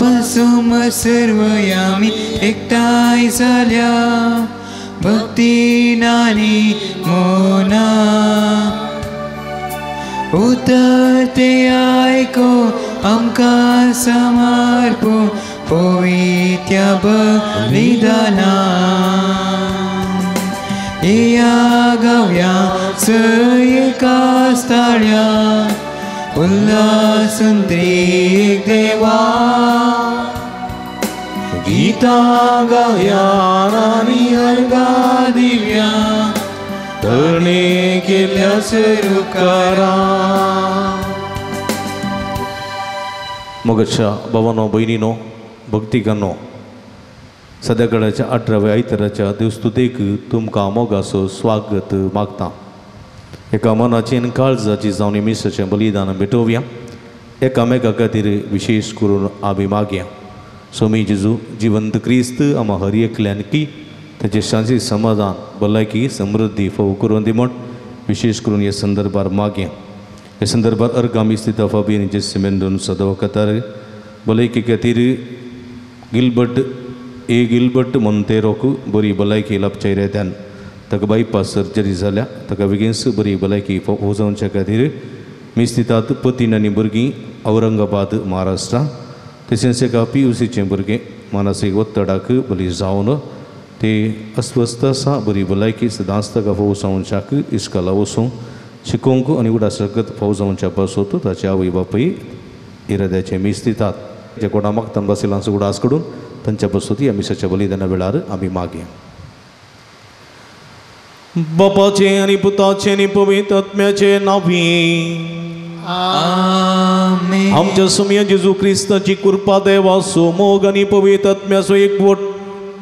पासून सर्वयामी एकठांय जाल्या भक्ती नानी मोना उतर ते आयको आमकां समर्पू पवित्या बलिदाना येया गावया एका स्थाळ्या उल्हासून त्रिएक देवा गीता गाया आनी अर्घा दिव्या तरणे केल्या सरुकारा. मोगाच्या भावानो भयणीनो भक्तिकांनो, सद्याकडाच्या 18व्या आयताराच्या देवस्तुतेक तुमकां मोगाचो स्वागत मागता. एका मनाची आनी काळजाची जावन मिसाचें बलिदान भेटोवया. एकामेका खातीर विशेश करून आमी मागया. स्वामी जेजू जिवंत क्रिस्त आमा हर एकल्यान की ताचे शांती समाधान भलायकी समृद्धी फोव करून दी म्हण विशेश करून ह्या संदर्भार मागया. ह्या संदर्भार अर्गामी स्थित फाबियन जेसी मेंदोन सदां भलायकी खातीर गिलबर्ट ए गिलबर्ट मोंतेरोक बरी भलायकी लाभच्या रेत्यान ताका बायपास सर्जरी जाल्या ताका बेगीनच बरी भलायकी फोव जावच्या खातीर मिस्तितात पतीन आनी भुरगीं औरंगाबाद महाराष्ट्रा. तशेंच एका पी.यू.सीचें भुरगें मानसीक ಒತ್ತಡಕ್ಕೆ बली जावन ते अस्वस्थ आसा बरी भलायकी सदांच ताका फोव जावच्याक इस्कोला वचूंक शिकोवंक आनी उडासकत फोव जावच्या पासत ताचे आवय बापूय इराद्याचे मीस दितात. जे कोणा मागतान बासिलांचो उडास कडून तांच्या पासत ह्या मिसाच्या बलिदाना वेळार आमी मागया. बापाचे आनी पुताचे आनी पवित्र आत्म्याचे नांवी आमेन. आमच्या सुमया जेजू क्रिस्ताची कृपा देवाचो मोग आनी पवित्र आत्म्याचो एकवट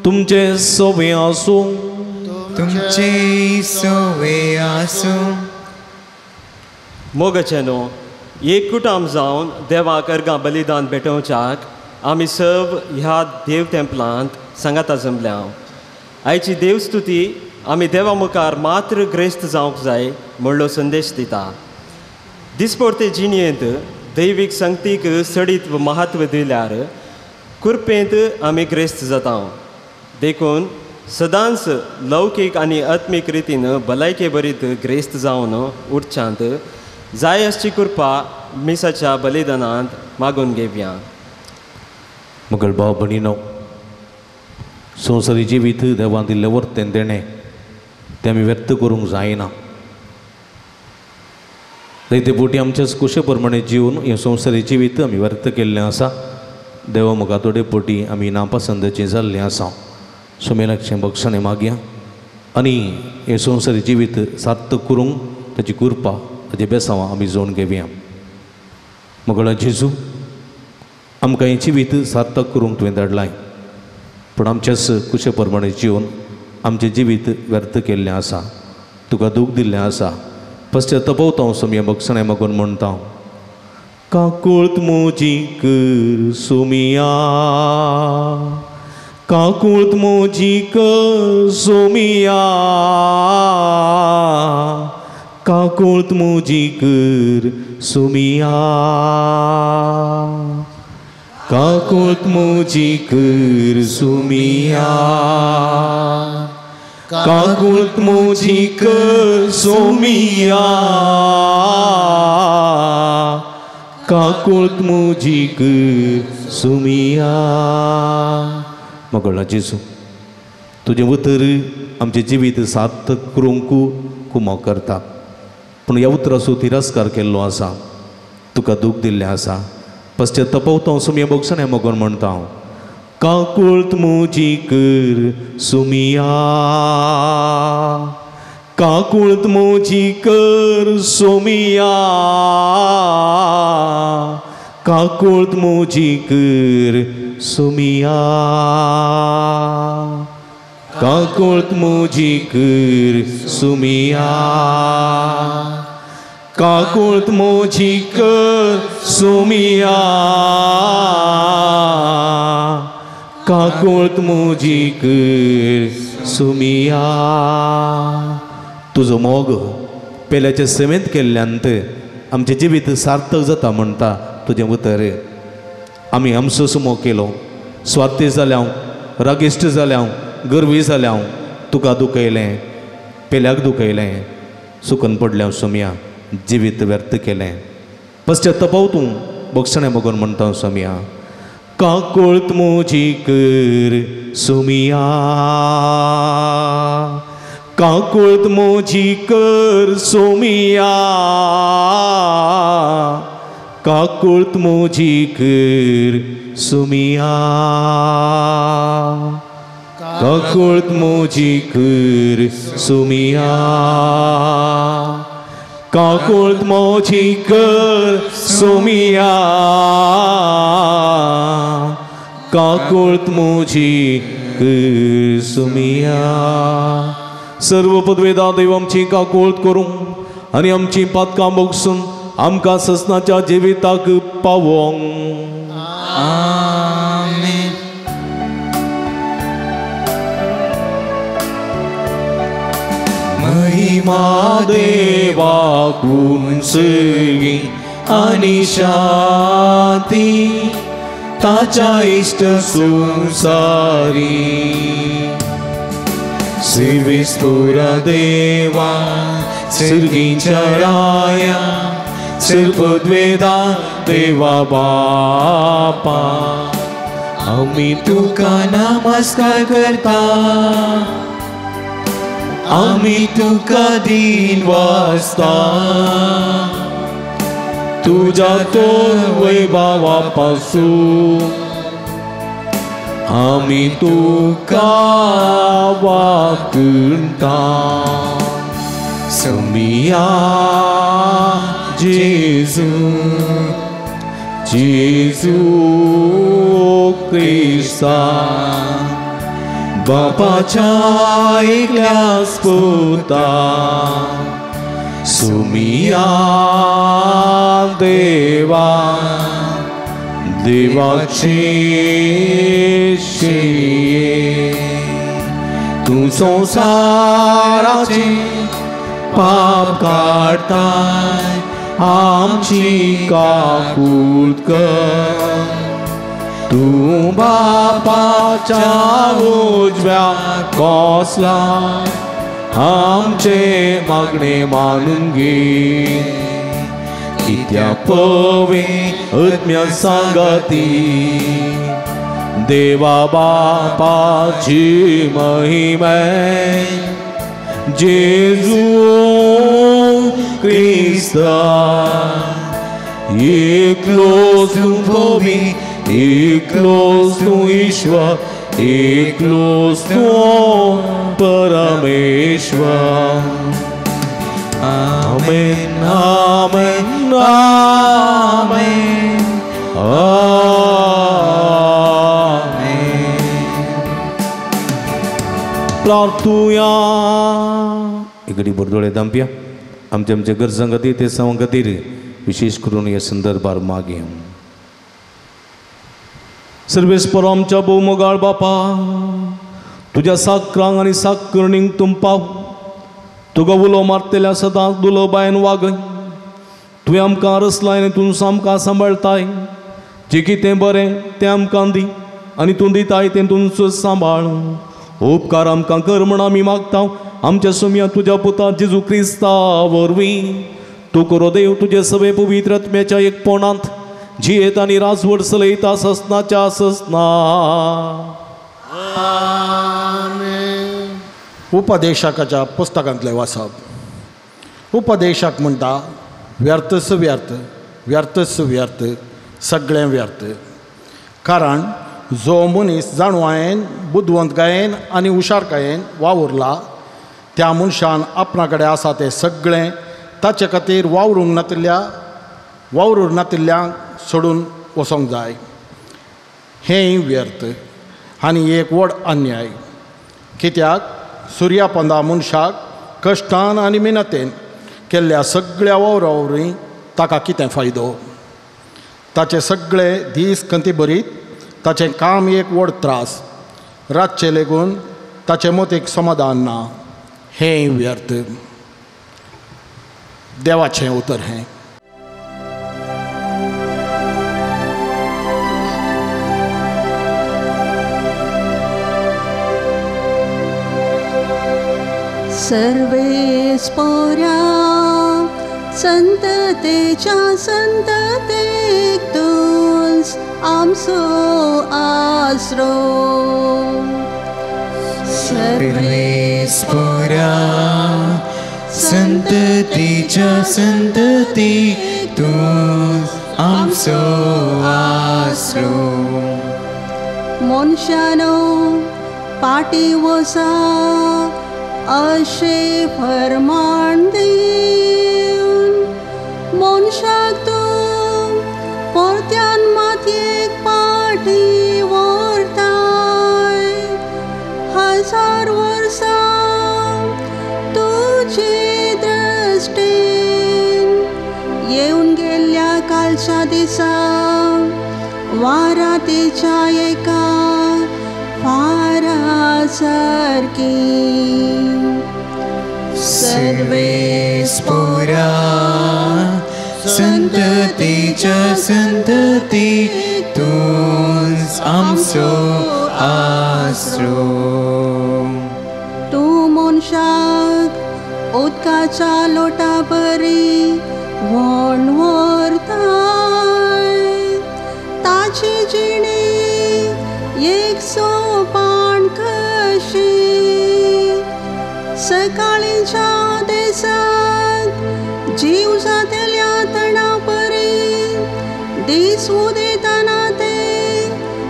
तुमचे सवे आसूं. तुमचे सवे आसूं. मोगाचे न्हू एक कुटाम जावन देवाक अर्गां बलिदान भेटोवच्याक आमी सर्व ह्या देव तेंपलांत सांगाता जमल्या. आयची देवस्तुती आमी देवा मुखार मात्र ग्रेस्त जावंक जाय म्हणलो संदेश दिता. दिसपडते जिणेंत दैवीक संगतीक सडीत महत्व दिल्यार कुरपेंत आमी ग्रेस्त जाता. देखून सदांच लौकीक आनी आत्मीक रितीन भलायके बरीत ग्रेस्त जावन उरच्यांत जाय आसची कृपा मिसाच्या बलिदानांत मागून घेवया. मगळ भाव भयणीनो, संवसारी जिवीत देवान दिल्लें वर्तें देणें तें आमी व्यर्थ करूंक जायना. जायते फावटी आमच्याच कुशे प्रमाणे जिवन हें संवसारी जिवीत आमी व्यर्थ केल्लें आसा. देवा मुखार थोडे फावटी आमी नापसंदाचें जाल्लें आसा. सुमेलाचें बक्षणें मागया आनी हें संवसारी जिवीत सार्थक करूंक ताची कृपा ताचें बेसांव आमी जोडून घेवया. मगळा जेजू, आमकां हें जिवीत सार्थक करूंक तुवें धाडलां, पूण आमच्याच कुशे प्रमाणे जिवन आमचें जिवीत व्यर्थ केल्लें आसा, तुका दूख दिल्लें आसा. पश्चातापवता हांव सोमया बक्षणें मागून म्हणटा, काकूळत म्हजी कर सोमिया, काकूळत म्हजी कर सोमिया, काकूळत म्हजी कर सोमिया, काकूळत म्हजी कर सोमिया, काकूळत म्हजी कर सोमिया, काकूळत म्हजी कर सोमिया. मगळा जेजू, तुजें उतर आमचें जिवीत सार्थक करूंक कुमो करता, पूण ह्या उतराचो तिरस्कार केल्लो आसा, तुका दूख दिल्लें आसा. पश्चातापवता हांव सुमया बक्षणें मागून म्हणटा हांव, काकूळत म्हजी कर सोमिया, काकूळत म्हजी कर सोमिया, काकूळत म्हजी कर सोमिया, काकूळत म्हजी कर सोमिया, काकूळत म्हजी कर सोमिया, काकूळत म्हजी कर सोमिया. तुजो मोग पेल्याचे सेवेंत केल्ल्यान आमचें जिवीत सार्थक जाता म्हणटा तुजें उतर. आमी आमचो सुमो केलो, स्वार्थी जाल्या, रागिश्ट जाल्या, गर्वी जाल्या, तुका दुखयलें, पेल्याक दुखयलें, सुकन पडल्या सोमया, जिवीत व्यर्थ केलें. पश्चातापाव तूं बक्षणें बगून म्हणटा सोमया, काकुळत म्हजी कर सोमिया, काकुळत म्हजी कर सोमिया, काकुळत म्हजी कर सोमिया, काकुळत म्हजी कर सोमिया, काकुळत म्हजी कर सोमिया, काकुळत म्हजी कर सोमिया. सर्व पदवेदा देव आमची काकुळत करूं आनी आमची पातकां बोगसून आमकां ससनाच्या जिविताक पावोंक. आमेन. महिमा देवाकून सगळी आनी शांती ताच्या इश्ट संवसारी. सिविस्तुरा देवा सिर्गींच्या राया सिरपद्वेदा देवा बापा, आमी तुका नमस्कार करता, आमी तुका दीन वाचता, तुज्या तो वैभावा पासून आमी तुका वाकुणता. सोमिया जेजू, जेजू क्रिस्ता, बापाच्या एकल्याच पुता, सोमिया देवा, देवाचे शिये, तूं संवसाराचे पाप काडताय, आमची काकूट कर. तूं बापाच्या उजव्या कोसला, आमचे मागणे मानून घे. कित्या पवे आत्म्या सांगाती, देवा बापाची महिमे, जेजू क्रिस्ता, एकलोच तूं पवी, एकलोच तूं ईश्वर, एकलोच तूं परमेश्वर. आमेन, आमेन, आमेन, आमेन. प्रार्थुया. इकडे बोरदोळे दांपया आमच्या आमच्या गरजां खातीर ते सांग खातीर विशेष करून ह्या संदर्भार मागीं. सर्वेस्पर आमच्या भोवमोगाळ बापा, तुज्या साकरांक आनी साकरणींक तूं पाव, तुका उलो मारतल्या सदांच दुलोबायन वागय. तुवें आमकां रचलाय आनी तूं आमकां सांबाळताय. जें कितें बरें तें आमकां दी आनी तूं दिताय तें तुमचो सांबाळ. उपकार आमकां कर म्हण आमी मागता आमच्या सुमया तुज्या पुता जेजू क्रिस्ता वरवीं. तूं करो देव तुजे सगळे पवित्र आत्म्याच्या एकपणांत जियेत आनी राजवट चलयता ससनाच्या ससना. उपदेशकाच्या पुस्तकांतलें वाचप. उपदेशक म्हणटा, व्यर्थच व्यर्थ, व्यर्थच व्यर्थ, सगळें व्यर्थ. कारण जो मनीस जाणवायेन, बुदवंतकायेन आनी हुशारकायेन वावुरला त्या मनशान आपणा कडेन आसा तें सगळें ताचे खातीर वावरूंक नातिल्ल्यांक सोडून वचोंक जाय. हेंय व्यर्थ आनी एक व्हड अन्याय. कित्याक सुर्यापंदा मनशाक कश्टान आनी मिनतेन केल्ल्या सगळ्या वावरा वरवीं ताका कितें फायदो? ताचे सगळे दीस खंती भरीत, ताचें काम एक व्हड त्रास, रातचें लेगून ताचें मतीक समाधान ना. हेंय व्यर्थ. देवाचें उतर हें. सर्वेस पोऱ्या संततेच्या संततेक तूंच आमचो आसरो. सर्वेस पोऱ्या संततेच्या संततेक तूंच आमचो आसरो. मनशानो पाटी वसा अशें फरमाण दिवन मनशाक तूं परत्यान मातयेक पाटी व्हरताय. हजार वर्सां तुजे दृश्टीन येवन गेल्ल्या कालच्या दिसा वारातेच्या एका फारा सारकी. सर्वेस पोऱ्या संततेच्या संततेक तूंच आमचो आसरो. तूं मनशाक उदकाच्या लोटा बरी व्हण व्हरताय. ताची जिणी एक सोपान कशी सकाळीच्या देसाक जीव जातेल्या तणा परी दीस उदेतना ते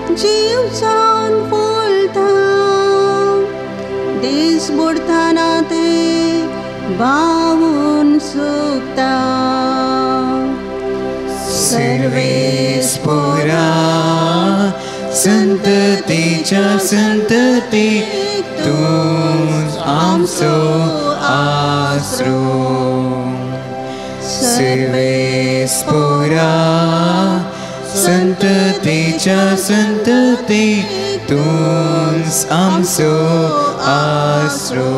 जीव जावन फुलता. दीस बुडतना ते बावून सुकता. सर्वेस पोऱ्या संततेच्या संततेक तूंच आमचो आसरो. सर्वेस पोऱ्या संततेच्या संततेक तूंच आमचो आसरो.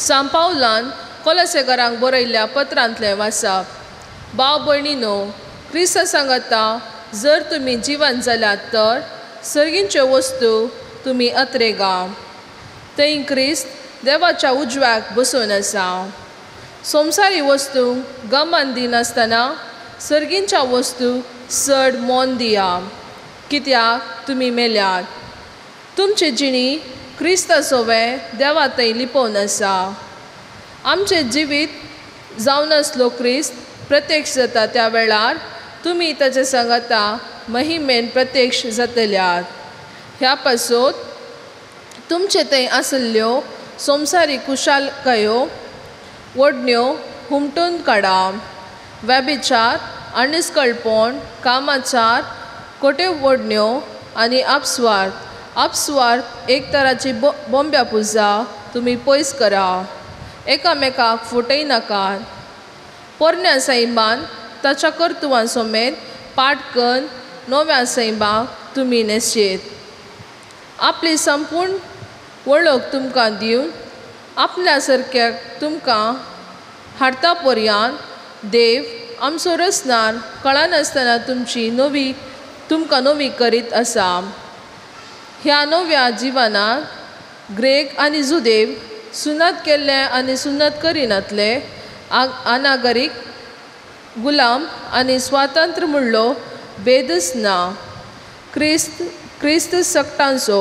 सांत पावलान कोलसेकारांक बरयल्ल्या पत्रांतलें वाचप. भाव भयणीनो, क्रिस्ता सांगाता जर तुमी जिवन जाल्यात तर सर्गींच्यो वस्तू तुमी अत्रेगा. थंय क्रिस्त देवाच्या उजव्याक बसून आसा. संवसारी वस्तूंक गमन दिनासतना सर्गींच्या वस्तूंक चड मन दिया, कित्याक तुमी मेल्यात. तुमची जिणी क्रिस्ता सोवें देवा थंय लिपोवन आसा. आमचें जिवीत जावन आसलो क्रिस्त प्रत्यक्ष जाता त्या वेळार तुमी ताचे सांगाता महिमेन प्रत्यक्ष जातल्यात. ह्या पासत तुमचे थंय आशिल्ल्यो संवसारीक कुशालकायो ओडण्यो हुमटून काडा. व्यभिचार, अनिस्कळपण, कामाचार, कोट्यो ओडण्यो आनी अपस्वार्थ. अपस्वार्थ एक तराची बोंब्या पुजा तुमी पयस करा. एकामेकाक फटय नाकात. पोरण्या सैमान ताच्या कर्तुवां समेत पाठ कन्न नव्या सैमाक तुमी न्हेसयेत. आपली संपूर्ण वळख तुमकां दिवन आपल्या सारक्याक तुमकां हाडता पर्यांत देव आमचो रचणार कळनासतना तुमची नवी तुमकां नवी करीत आसा. ह्या नव्या जिवनांत ग्रेक आनी जुदेव, सुन्नत केल्ले आनी सुन्नत करिनातले, अनागरीक, गुलाम आनी स्वातंत्र्य म्हणलो भेदच ना. क्रिस्त क्रिस्त सकटांचो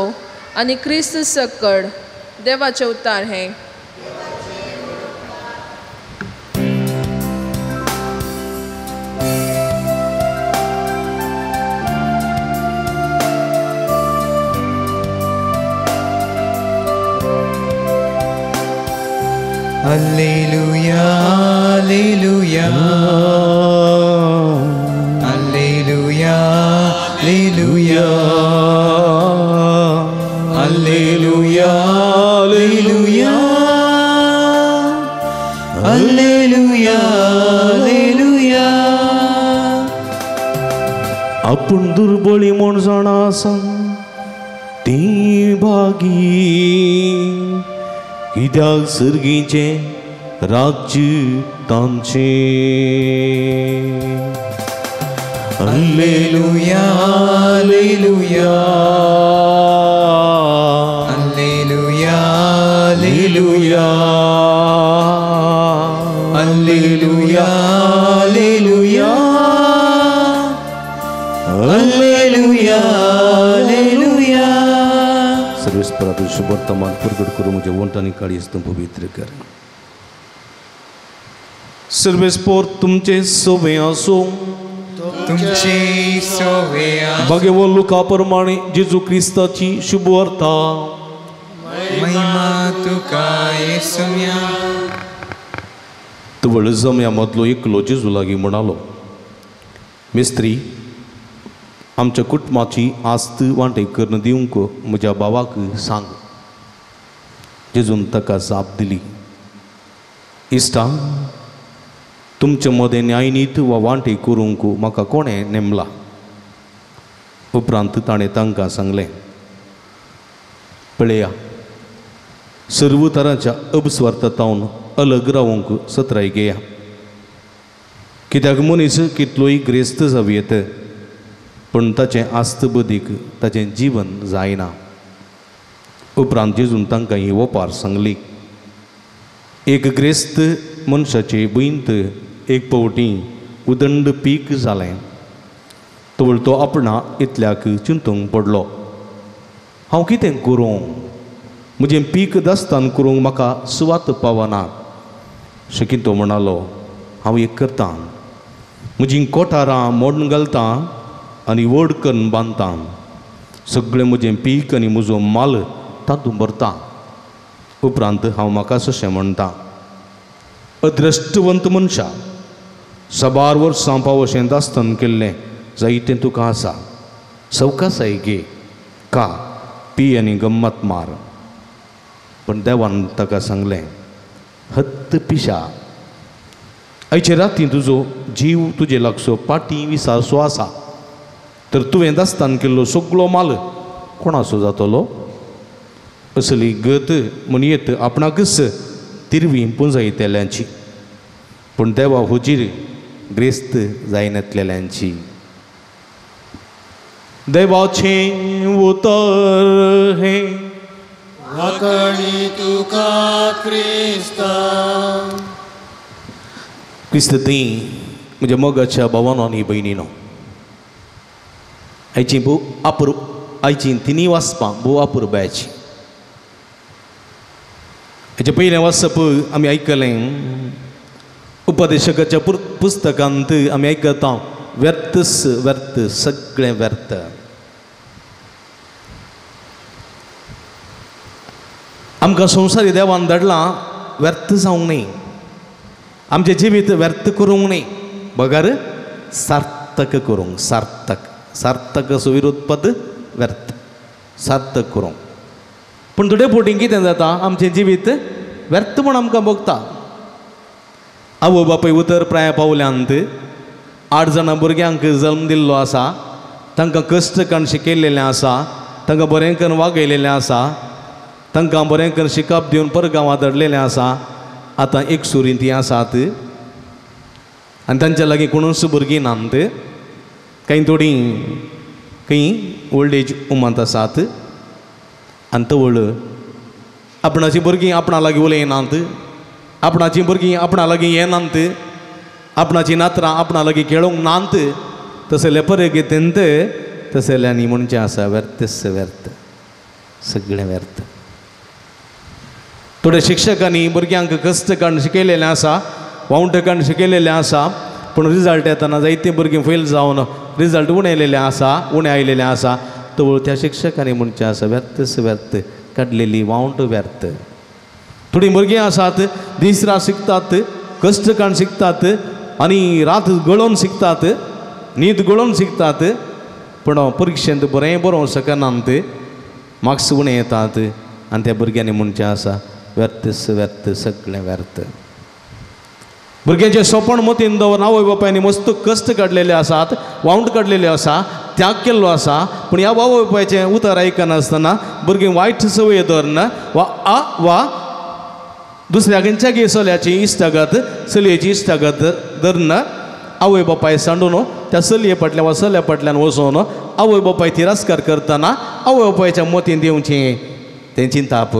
आनी क्रिस्त सकड. देवाचें उतार हें. Alleluia, Alleluia, Alleluia, Alleluia, Alleluia, Alleluia, Alleluia, Alleluia. आपूण दुर्बळी म्हूण जाणा आसा ती भागी, कित्याक सर्गीचें राज्य तांचें. Alleluia, Alleluia, Alleluia, सर्वेस्परा शुभवर्तमान प्रगट करूं म्हज्या वंट आनी काळीज तूं पवित्र कर. सर्वेस्पोर तुमचे सोवे आसूं. तुमचे सोवे. भाग्यवान लुका प्रमाणे जेजू क्रिस्ताची शुभवार्ता. महिमा तुका येसुम्या. तवळ जम्या मदलो एकलो जेजू लागीं म्हणालो, मिस्त्री, आमच्या कुटुंबाची आस्त वांटे करून दिवंक म्हज्या भावाक सांग. जेजून ताका जाप दिली, इश्टा, तुमचे मदें न्यायनीत वा वांटे करूंक म्हाका कोणें नेमला? उपरांत ताणें तांकां सांगलें, पळया, सर्व तरांच्या अपस्वार्थांतून अलग रावंक सत्राय घेया. कित्याक मनीस कितलोय ग्रेस्त जावं येत, पूण ताचें आस्त बदीक ताचें जीवन जायना. उपरांत जेजून तांकां ही ओपार सांगली, एक ग्रेस्त मनशाचे भुंयंत एक पवटी उदंड पीक जालें. तवळ तो आपणा इतल्याक चिंतूंक पडलो, हांव कितें करूं? म्हजें पीक दास्तान करूंक म्हाका सुवात पावना. शकीन तो म्हणालो, हांव एक करतां, म्हजीं कोठारां मोडून घालतां आनी व्हड करून बांदतां. सगळें म्हजें पीक आनी म्हजो माल तातूंत भरता. उपरांत हांव म्हाका अशें म्हणटा, अद्रश्टवंत मनशा, साबार वर्सां पावशें दास्तान केल्लें जायतें तुका आसा, सवकासाय घे, का पी आनी गम्मत मार. पूण देवान ताका सांगलें, हत्त पिशा, आयचे राती तुजो जीव तुजे लागसो पाटी विसारसो आसा, तर तुवें दास्तान केल्लो सगळो माल कोणाचो जातलो? असली गत म्हणयेत आपणाकच तिरवी पुंजायतल्यांची, पूण देवा हुजीर ग्रेस्त जायनातलेल्यांची. देवाचें उतर हें. वाकणी तुका क्रिस्ता. क्रिस्त ती म्हज्या मोगाच्या भावानो आनी भयणीनो, आयची भोव आपुर आयची तिनूय वाचपां भोव आपुरबायची. हाचे पयलें वाचप आमी आयकलें उपदेशकाच्या पुस्तकांत आमी आयकता, व्यर्थच व्यर्थ, सगळें व्यर्थ. आमकां संवसारी देवान धाडलां व्यर्थ जावंक न्हय, आमचें जिवीत व्यर्थ करूंक न्हय, बगर सार्थक करूंक. सार्थक, सार्थक असो विरोध पद व्यर्थ, सार्थक करूंक. पूण थोडे फावटी कितें जाता, आमचें जिवीत व्यर्थ म्हूण आमकां भोगता. आवय बापूय उतर प्राया पावल्यांत 8 जाणां भुरग्यांक जल्म दिल्लो आसा, तांकां कश्ट काडून शिकयलेलें आसा, तांकां बरें करून वागयलेलें आसा, तांकां बरें करून शिकप दिवन परगांवां धाडलेलें आसा. आतां एक सुरीन तीं आसात आनी तांच्या लागीं कोणूच भुरगीं नात, कांय थोडीं खंय ओल्ड एज उमांत आसात. आनी तवळ आपणाचीं भुरगीं आपणा लागीं उलयनात, आपणाचीं भुरगीं आपणा लागीं येनात, आपणाचीं नातरां आपणा लागीं खेळोंक नात. तसले परगेतेंत तसल्यांनी म्हणचें आसा व्यर्थच व्यर्थ, सगळें व्यर्थ. थोड्या शिक्षकांनी भुरग्यांक कश्ट काडून शिकयलेलें आसा, वावंट काडून शिकयलेलें आसा, पूण रिजल्ट येतना जायतीं भुरगीं फेल जावन रिजल्ट उणें येयलेलें आसा, उणें आयलेलें आसा. तवळ त्या शिक्षकांनी म्हणचें आसा व्यर्थच व्यर्थ, काडलेली वावंट व्यर्थ. थोडीं भुरगीं आसात दीस रात शिकतात, कश्ट काडून शिकतात आनी रात गळोवन शिकतात, न्हीद गळोवन शिकतात, पूण परिक्षेंत बरें बरोवंक शकनात, मार्क्स उणें येतात. आनी त्या भुरग्यांनी म्हणचें आसा व्यर्थच व्यर्थ, सगळें व्यर्थ. भुरग्यांचें सोंपण मतीन दवरून आवय बापायनी मस्त कश्ट काडलेले आसात, वावंट काडलेले आसा, त्याग केल्लो आसा, पूण ह्या आवय बापायचें उतर आयकनासतना भुरगीं वायट संवय धरून वा आ वा दुसऱ्या खंयच्या चल्याची इश्टागत, चलयेची इश्टागत धरून आवय बापाय सांडून त्या चलये फाटल्यान वा चल्या फाटल्यान वचून आवय बापाय तिरस्कार करतना आवय बापायच्या मतीन दिवचें तें चिंताप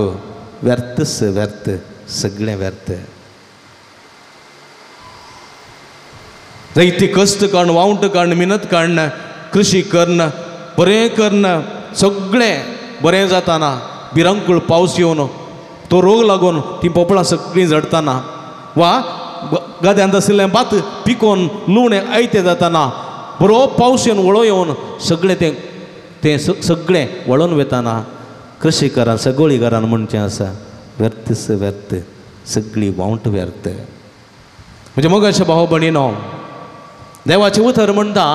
व्यर्थच व्यर्थ, सगळें व्यर्थ. जायती कश्ट काडून, वावंट काडून, मिनत काडून, कृशी करून, बरें करून सगळें बरें जाताना भिरांकूळ पावस येवन तो रोग लागून ती पोपळां सगळीं झडटना वा गद्यांत आशिल्लें भात पिकोवन लुवणें आयतें जाताना बरो पावस येवन वळो येवन सगळें तें तें सगळें वळोवन वेताना कृषीकारान सगोळीकारान म्हणचें आसा व्यर्थच व्यर्थ, सगळी वावंट व्यर्थ. म्हणजे मोगाचे भाव भयणीनो, देवाचें उतर म्हणटा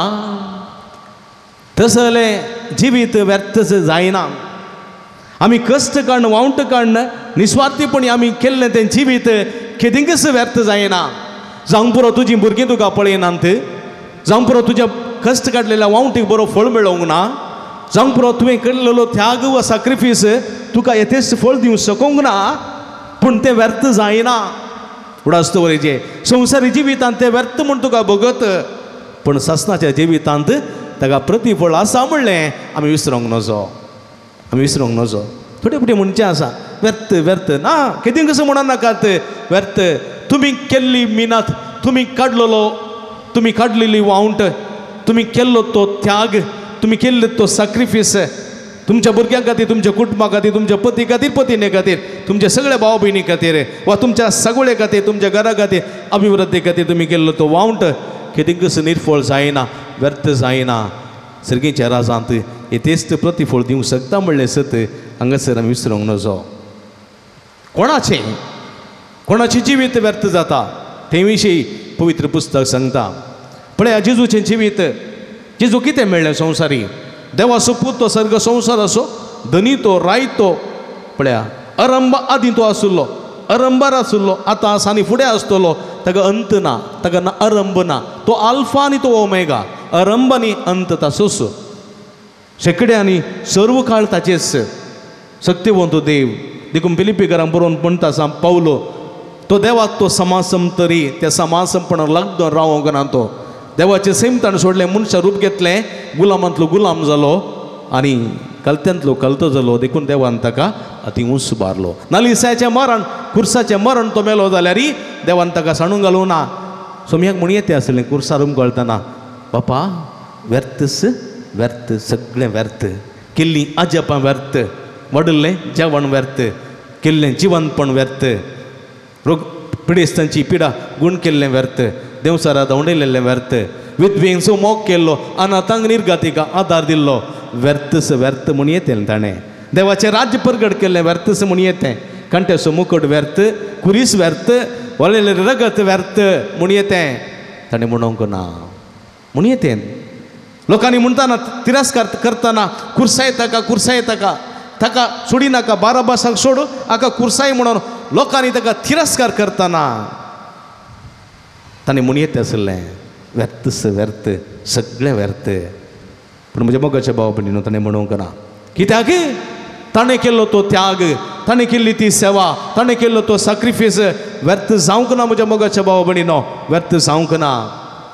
तसलें जिवीत व्यर्थच जायना. आमी कश्ट काडून वावंट काडून निस्वार्थीपणी आमी केल्लें तें जिवीत केदींकच व्यर्थ जायना. जावंक पुरो तुजीं भुरगीं तुका पळयनात, जावंक पुरो तुज्या कश्ट काडलेल्या वावंटीक बरो फळ मेळोवंक ना, जावंक पुरो तुवें केल्लो त्याग वा साक्रिफीस तुका येथेच फळ दिवंक शकूंक ना, पूण तें व्यर्थ जायना. उडास दवरिचें संवसारी जिवितांत तें व्यर्थ म्हूण तुका भोगत, पूण सासणाच्या जिवितांत ताका प्रतिफळ आसा म्हणलें आमी विसरूंक नजो, आमी विसरूंक नजो. थोडे फुडें म्हणचें आसा व्यर्थ व्यर्थ ना, केदीं कसो म्हणून नाकात व्यर्थ. तुमी केल्ली मिनात, तुमी काडलेलो, तुमी काडलेली वावंट, तुमी केल्लो तो त्याग, तुमी केल्लो तो साक्रिफीस तुमच्या भुरग्यां खातीर, तुमच्या कुटुंबा खातीर, तुमच्या पती खातीर, पतीने खातीर, तुमच्या सगळ्या भाव भयणी खातीर वा तुमच्या सगळे खातीर, तुमच्या घरा खातीर, अभिवृद्धी खातीर तुमी केल्लो तो वावंट केदींकच निर्फळ जायना, व्यर्थ जायना. सर्गीच्या राजांत येतेच प्रतिफळ दिवंक शकता म्हणलें सत हांगासर आमी विसरूंक नजो. कोणाचें कोणाचें जिवीत व्यर्थ जाता ते विशीं पवित्र पुस्तक सांगता. पळया जेजूचें जिवीत, जेजू कितें मेळ्ळें संवसारी? देवाचो पूत तो सर्ग संवसाराचो धनी तो, राय तो. पळया अरंब आदीं तो आशिल्लो, अरंबार आशिल्लो, आतां आसा आनी फुडें आसतलो. ताका अंत ना, ताका ना अरंब ना. तो आल्फा आनी तो ओमेगा, अरंब आनी अंत ताचोच. शेंकड्यांनी सर्व काळ ताचेच. शक्तिवंत देव. देखून फिलिप्पीकरांक बरोवन म्हणटा आसा पावलो तो देवाक तो समासम तरी त्या समासमपणाक लागून रावोंक ना. तो देवाचें सैम ताणें सोडलें, मनशा रूप घेतलें, गुलामांतलो गुलाम जालो आनी कलत्यांतलो कलतो जालो. देखून देवान ताका अती उंच बारलो. नालिसाचें मरण, कुर्साचें मरण तो मेलो जाल्यार देवान ताका सांडून घालूं ना. सोमयाक म्हण येते आसलें कुर्सार उमगळतना, बापा व्यर्थच व्यर्थ, सगळें व्यर्थ, केल्लीं अजापां व्यर्थ, वाडिल्लें जेवण व्यर्थ, केल्लें जिवनपण व्यर्थ, रोग पिडेस्तांची पिडा गूण केल्लें व्यर्थ, देंवचारा धांवडयलेलें व्यर्थ, विधवेंचो मोग केल्लो, अनाथांक निर्गातीक आदार दिल्लो, व्यर्थच व्यर्थ म्हण येतें ताणें. देवाचें राज्य परगट केल्लें व्यर्थच म्हण येतें. कांट्याचो मुकट व्यर्थ, कुरीस व्यर्थ, वळेलें रगत व्यर्थ म्हण येतें ताणें म्हणूंक ना. म्हण येतें लोकांनी म्हणटाना तिरस्कार करतना कुर्साय ताका, कुर्साय ताका, ताका सोडी नाका, बाराबासाक सोड, हाका कुर्साय म्हणून लोकांनी ताका तिरस्कार करतना ताणें म्हण येतें आसलें व्यर्थच व्यर्थ, सगळें व्यर्थ. पूण म्हज्या मोगाच्या भाव भयणीनो ताणें म्हणूंक ना. कित्याक? ताणें केल्लो तो त्याग, ताणें केल्ली ती सेवा, ताणें केल्लो तो साक्रिफीस व्यर्थ जावंक ना. म्हज्या मोगाच्या भाव भयणीनो व्यर्थ जावंक ना.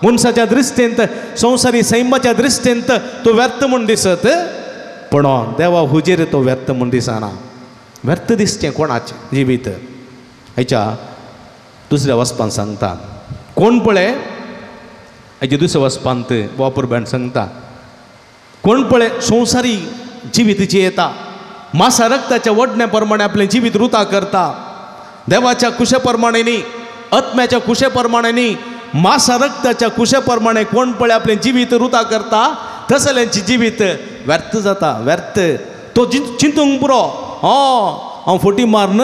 मनशाच्या दृश्टींत, संवसारी सैमाच्या दृश्टींत तो व्यर्थ म्हूण दिसत, पूण देवा हुजेर तो व्यर्थ म्हूण दिसना. व्यर्थ दिसचें कोणाचें जिवीत? आयच्या दुसऱ्या वचपान सांगता कोण पळय, आयच्या दुसऱ्या वचपांत वापर सांगता कोण पळय संवसारी जिवीत जियेता, मासा रक्ताच्या वडण्या प्रमाणे आपलें जिवीत रुता करता, देवाच्या कुशे प्रमाणे न्ही, आत्म्याच्या कुशे प्रमाणे न्ही, मासा रक्ताच्या कुशे प्रमाणे कोण पळय आपलें जिवीत रुता करता, तसल्यांचें जिवीत व्यर्थ जाता, व्यर्थ. तो चिंतूंक पुरो, हांव फटी मारून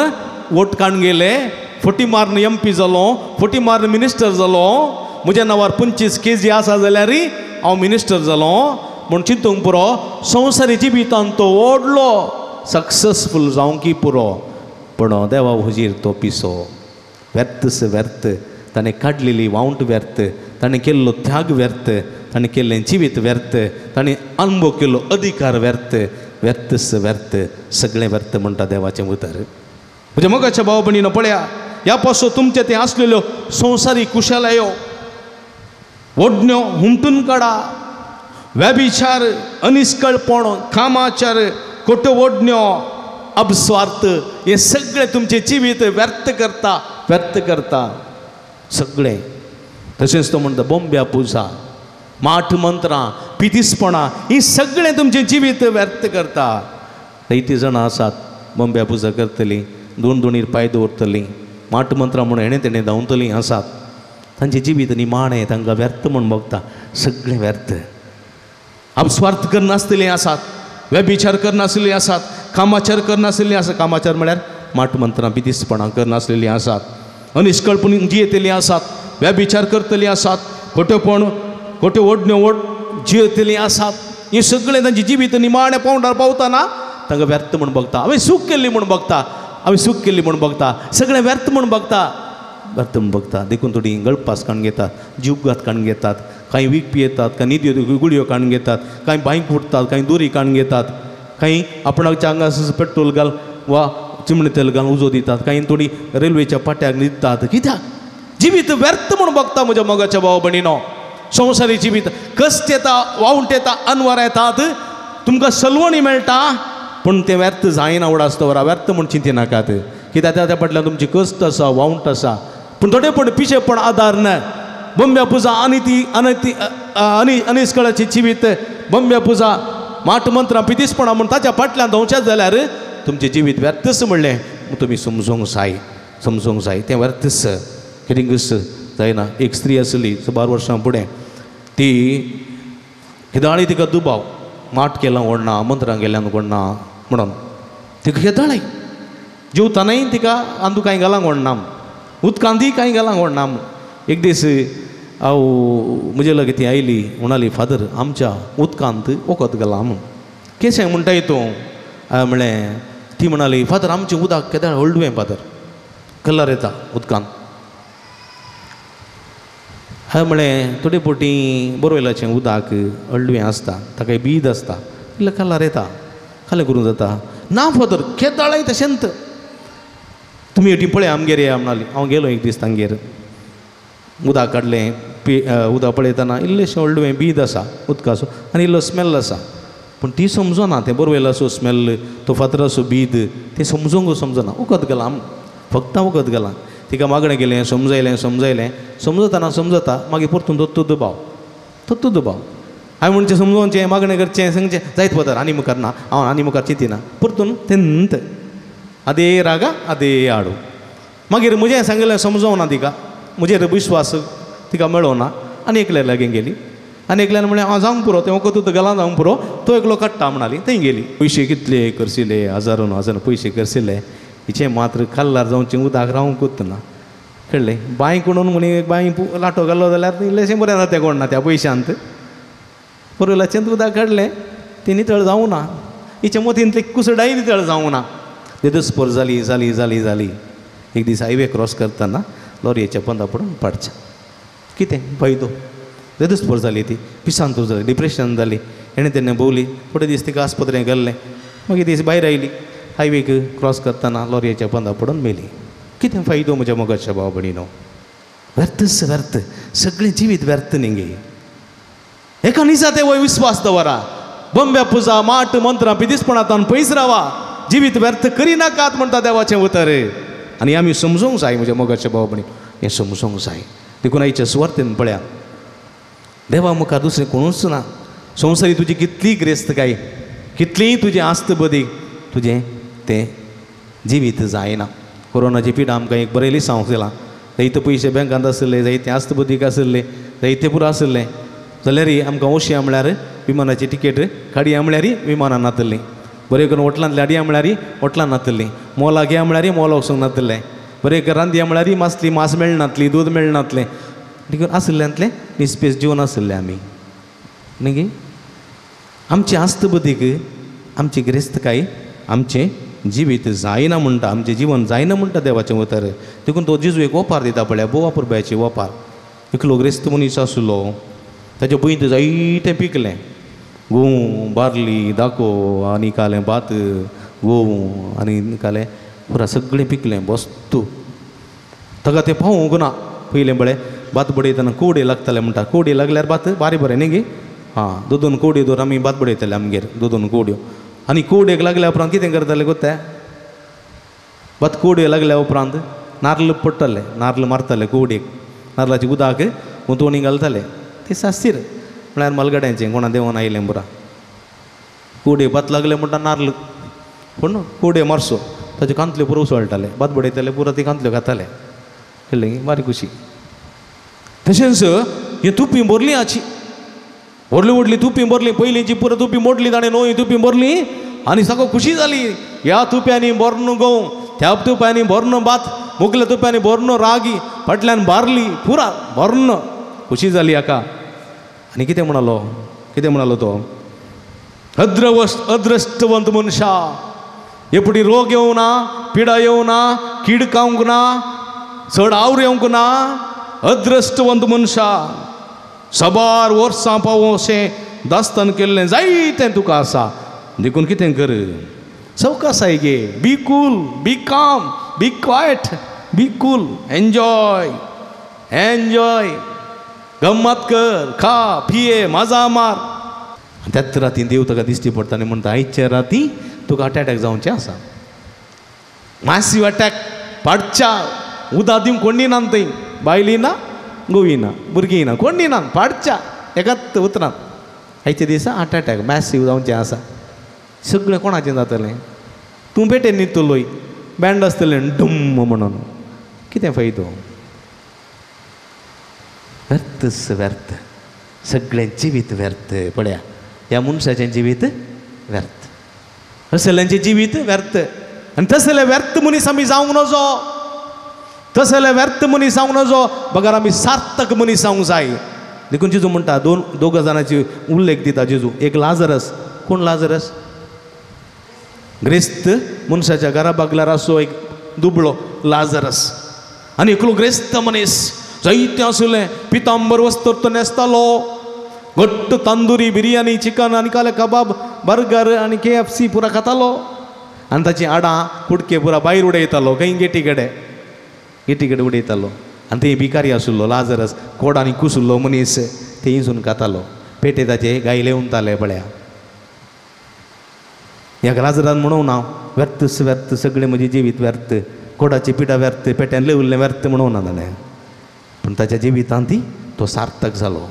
वोट काडून गेले, फटी मारून एम पी जालो, फटी मारून मिनिस्टर जालो, म्हज्या नांवार 25 केजी आसा जाल्यार हांव मिनिस्टर जालो म्हूण चिंतूंक पुरो. संवसारी जिवितान तो व्हडलो सक्सेसफूल जावंकी पुरो, पूण देवा हुजीर तो पिसो. व्यर्थच व्यर्थ. ताणें काडलेली वावंट व्यर्थ, ताणें केल्लो त्याग व्यर्थ, ताणें केल्लें जिवीत व्यर्थ, ताणें अनुभव केल्लो अधिकार व्यर्थ, व्यर्थच व्यर्थ, सगळें व्यर्थ म्हणटा देवाचें उतर. म्हज्या मोगाच्या भाव भयणीनो पळया, ह्या पासून तुमचे ते आसलेल्यो संवसारी कुशलायो ओडण्यो हुमटून काडा, व्यभिचार, अनिस्कळपण, कामाचार, खोट्यो ओडण्यो, अपस्वार्थ, हे सगळें तुमचें जिवीत व्यर्थ करता, व्यर्थ करता सगळें. तशेंच तो म्हणटा बोंब्या पुजा, माठ मंत्रां, पितीसपणां, ही सगळें तुमचें जिवीत व्यर्थ करता. जायतीं जाणां आसात बंब्या पुजा करतलीं, दोन दोनीर पांय दवरतलीं, माट मंत्रां म्हूण हेणें तेणें धांवतलीं आसात. तांचें जिवीत निमाणें तांकां व्यर्थ म्हूण भोगता, सगळें व्यर्थ. अपस्वार्थ करनासतलीं आसात, व्यभिचार करनासलेलीं आसात, कामाचार करनासलेलीं आसात. कामाचार म्हळ्यार माट मंत्रां बिदिसपणां करनासलेलीं आसात, अनिश्कळपणी जियेतलीं आसात, व्यभिचार करतलीं आसात, खोटेपण खोट्यो ओडण्यो ओड जियेतलीं आसात. हें सगळें तांचें जिवीत निमाणें पावंडार पावतना तांकां व्यर्थ म्हूण भोगता. हांवें सूख केल्ली म्हूण भोगता, हांवें सूख केल्ली म्हूण भोगता, सगळें व्यर्थ म्हूण भोगता, व्यर्थ म्हूण भोगता. देखून थोडीं गळपास काडून घेतात, जीवघात काडून घेतात, कांय वीख पियेतात, कांय न्हिदयो गुळयो काडून घेतात, कांय बांयक उठतात, कांय दोरी काडून घेतात, कांय आपणाच्या आंगार पेट्रोल घाल वा चिमणे तेल घालून उजो दितात, कांय थोडी रेल्वेच्या पाट्याक न्हिदतात. कित्याक? जिवीत व्यर्थ म्हूण भोगता म्हज्या मोगाच्या भाव भयणीनो. संवसारी जिवीत कश्ट येता, वावंट येता, अनवर येतात, तुमकां सलवणी मेळटा, पूण तें व्यर्थ जायना. उडासतवरा व्यर्थ म्हूण चिंतिनाकात, कित्याक त्या फाटल्यान तुमची कश्ट आसा, वावंट आसा. पूण थोडेपण पिशेपण आदार ना. बंब्या पुजा आनी ती आनी आनी अनिस्कळाची जिवीत, बंब्या पुजा माट मंत्रां पिदिसपणां म्हूण ताच्या फाटल्यान धांवचें जाल्यार तुमचें जिवीत व्यर्थच म्हणलें तुमी समजूंक जाय, समजूंक जाय. तें व्यर्थच, कितेंच जायना. एक स्त्री आसली सुमार वर्सां फुडें, ती हेदाळी तिका दुबाव, माट केला कोण ना, मंत्रां केल्यान कोण ना म्हणून तिका हेदाळी जेवतानाय तिका अंदू कांय घालां कोण ना, उदकांतूय कांय घालां कोण ना. एक दीस हांव म्हजे लागीं ती आयली, म्हणाली फादर आमच्या उदकांत वखद घालां म्हूण. केशें म्हणटाय तूं? हांवें म्हणलें. ती म्हणाली फादर आमचें उदक केदाळ हळडुवें फादर, कलर येता उदकांत. हांवें म्हणलें थोडे फावटी बोरवेलाचें उदक हळडुवें आसता, ताका बीद आसता, इल्लो कलर येता, खालें करूं जाता. ना फादर केदाळय तशेंच, तुमी हेटी पळय आमगेर या म्हणाली. हांव गेलो एक दीस तांगेर, उदक काडलें, उदक पळयतना इल्लेशें हळडुवें बीद आसा उदकाचो आनी इल्लो स्मेल आसा. पूण ती समजना, तें बोरवेलाचो स्मेल, तो फातराचो बीद, तें समजूंक समजना. वखद घालां, फक्त वखद घालां. तिका मागणें केलें, समजायलें समजायलें, समजतना समजता मागीर परतून तत्तू दुबाव, तत्तू दुबाव. हांवें म्हणचें समजोवचें, मागणें करचें, सांगचें, जायत फादर आनी मुखार ना, हांव आनी मुखार चिंतिना. परतून तेंत आदे रागा आदे आडू. मागीर म्हजें सांगिल्लें समजोवना तिका, म्हजेर विश्वास तिका मेळोना. आनी एकल्या लागीं गेली आनी एकल्यान म्हणलें हांव जावंक पुरो, तें वखद घालां जावंक पुरो, तो एकलो काडटा म्हणाली. थंय गेली. पयशे कितले करशिले, हजारोन हजारान पयशे करशिले, हिचें मात्र कल्लार जावचें उदक रावंकूच ना. कळ्ळें? बांय कोणून म्हणी बांय लाटो घालो जाल्यार इल्लेशें बरें जाता तें कोण ना त्या पयशांत. बोरवेलाचें उदक काडलें, तें नितळ जावं ना, हिच्या मतींतलें कुसडाय नितळ जावं ना. देदस्पोर जाली जाली जाली जाली. एक दीस हायवे क्रॉस करतना लॉरयेच्या पंदा पडून पाडचें. कितें फायदो? देदस्पोर जाली ती, पिसांतूर जाली, डिप्रेशन जाली. हेणें तेणें भोंवली, थोडे दीस तिका आस्पत्रेंत घाल्लें. मागीर दीस भायर आयली, हायवेक क्रॉस करतना लॉरयेच्या पंदा पडून मेली. कितें फायदो म्हज्या मोगाच्या भाव भयणीनो? व्यर्थच व्यर्थ, सगळें जिवीत व्यर्थ न्ही गे. एका निजा ते वय विस्वास दवरा, बंब्या पुजा माट मंत्रां पिदिसपणांत पयस रावा, जिवीत व्यर्थ करिनाकात म्हणटा देवाचें उतर. आनी आमी समजूंक जाय म्हज्या मोगाच्या भाव भयणी, हें समजूंक जाय. देखून आयच्या सुवार्थेन पळया, देवा मुखार दुसरें कोणूच ना. संवसारी तुजी कितली ग्रेस्तकाय, कितलीय तुजें आस्त बदी, तुजें तें जिवीत जायना. कोरोनाची पिडा आमकां एक बरें लिसांव दिलां. जायते पयशे बँकांत आशिल्ले, जायते आस्त बदीक आशिल्ले, जायते पुरो आशिल्ले, जाल्यार आमकां ओशया म्हळ्यार विमानाची तिकेट काडया म्हळ्यार विमानां नातल्लीं, बरें करून हॉटलांतली हाडया म्हळ्यार हॉटलां नातल्लीं, मोलाक या म्हळ्यार मोलाक वचूंक नातलें, बरें करून रांदया म्हळ्यार मासली मास मेळनातली, दूद मेळनातलें. देखून आशिल्ल्यांतलें निस्पेस जिवन आशिल्लें आमी न्ही गे. आमची आस्त बदीक, आमची गिरेस्तकाय, आमचें जिवीत जायना म्हणटा, आमचें जिवन जायना म्हणटा देवाचें उतर. देखून तो जेजू एक ओपार दिता पळया, भोव अपुरबायेची ओपार. एकलो ग्रेस्त मनीस आसलो, ताच्या भुंयत जायतें पिकलें, गोंव, बार्ली, दाको आनी कालें भात, गोंव आनी कालें पुरा सगळें पिकलें वस्तू. ताका तें पावूंक ना. पयलें पळय भात बडयतना कोडे लागताले म्हणटा, कोडे लागल्यार भात बारी बरें न्ही गे. आं, दोन दोन कोडयो दवर आमी भात बडयताले आमगेर, दोन दोन कोडयो. आनी कोडयेक लागल्या उपरांत कितें करताले गोत्या, भात कोडयो लागल्या उपरांत नार्ल पडटाले, नार्ल मारताले कोडयेक, नार्लाची उदक गुंतवणी घालताले. ते सास्तीर म्हळ्यार मलगड्यांचें कोणा देंवन आयलें पुरा. कोडयेक भात लागलें म्हणटा नार्ल, पूण कोडे मारसो ताचे कांतल्यो पुरो उसळटाले भात बडयताले पुरो ती कांतल्यो खाताले कळ्ळें बारीक खुशी. तशेंच ही तुपी भरली हाची व्हडली व्हडली तुपी भरली पयलींची पुरो तुपी मोडली ताणें न्हय तुपी भरली आनी सगळो खुशी जाली. ह्या तुप्यांनी भरून गंव त्या तुप्यांनी भरून भात मुगल्या तुप्यांनी भरून रागी फाटल्यान बारली पुरा भरून खुशी जाली हाका. आनी कितें म्हणालो कितें म्हणालो तो अद्रष्टवंत मनशा हे पुटी रोग येवना पिडा येवना कीड खावंक ना चड आवर येवंक ना अद्रष्टवंत मनशा सबार वर्सां पावो अशें दास्तान केल्लें जायतें तुका आसा देखून कितें कर सवकासाय गे be cool be calm be quiet be cool enjoy enjoy गम्मत कर खा पिये मजा मार. त्याच राती देव ताका दिश्टी पडटा आनी म्हणटा आयचे राती तुका हार्ट अटॅक जावचें आसा मासीव अटॅक पाडच्या उदा दिवंक कोणी ना थंय बायली ना गोवी ना भुरगीं ना कोणी ना पाडच्या एकाच उतरान आयच्या दिसा हार्ट अटॅक मॅसीव जावचें आसा. सगळें कोणाचें जातलें तूं पेटेन न्हिदतलोय बँड आसतलें डुम्म म्हणून कितें फायदो व्यर्थच व्यर्थ सगळें जिवीत व्यर्थ. पळया ह्या मनशाचें जिवीत व्यर्थ असल्यांचें जिवीत व्यर्थ आनी तसले व्यर्थ मनीस आमी जावंक नजो तसले व्यर्थ मनीस जावंक नजो बगर आमी सार्थक मनीस जावंक जाय. देखून जेजू म्हणटा दोग जाणांची उल्लेख दिता जेजू एक लाजरस. कोण लाजरस? ग्रेस्त मनशाच्या घरा बागल्यार आसो एक दुबळो लाजरस आनी एकलो ग्रेस्त मनीस जायतें आसलें पितांबर वस्त्र तो न्हेसतालो घट्ट तंदुरी बिरयानी चिकन आनी काले कबाब बर्गर आनी KFC पुरा खातालो आनी ताची आडां कुडके पुरा भायर उडयतालो खंय गेटी कडेन गेटी कडेन उडयतालो आनी थंय भिकारी आशिल्लो लाजरस कोडांनी कुसुल्लो मनीस थंयसून खातालो पेटे ताचे गायले उंताले पळया. ह्या लाजरान म्हणूं ना व्यर्थच व्यर्थ सगळें म्हजें जिवीत व्यर्थ कोडाची पिठा व्यर्थ पेट्यान लेवल्लें व्यर्थ म्हणूं ना ताणें पूण ताच्या जिवितांत ती तो सार्थक जालो.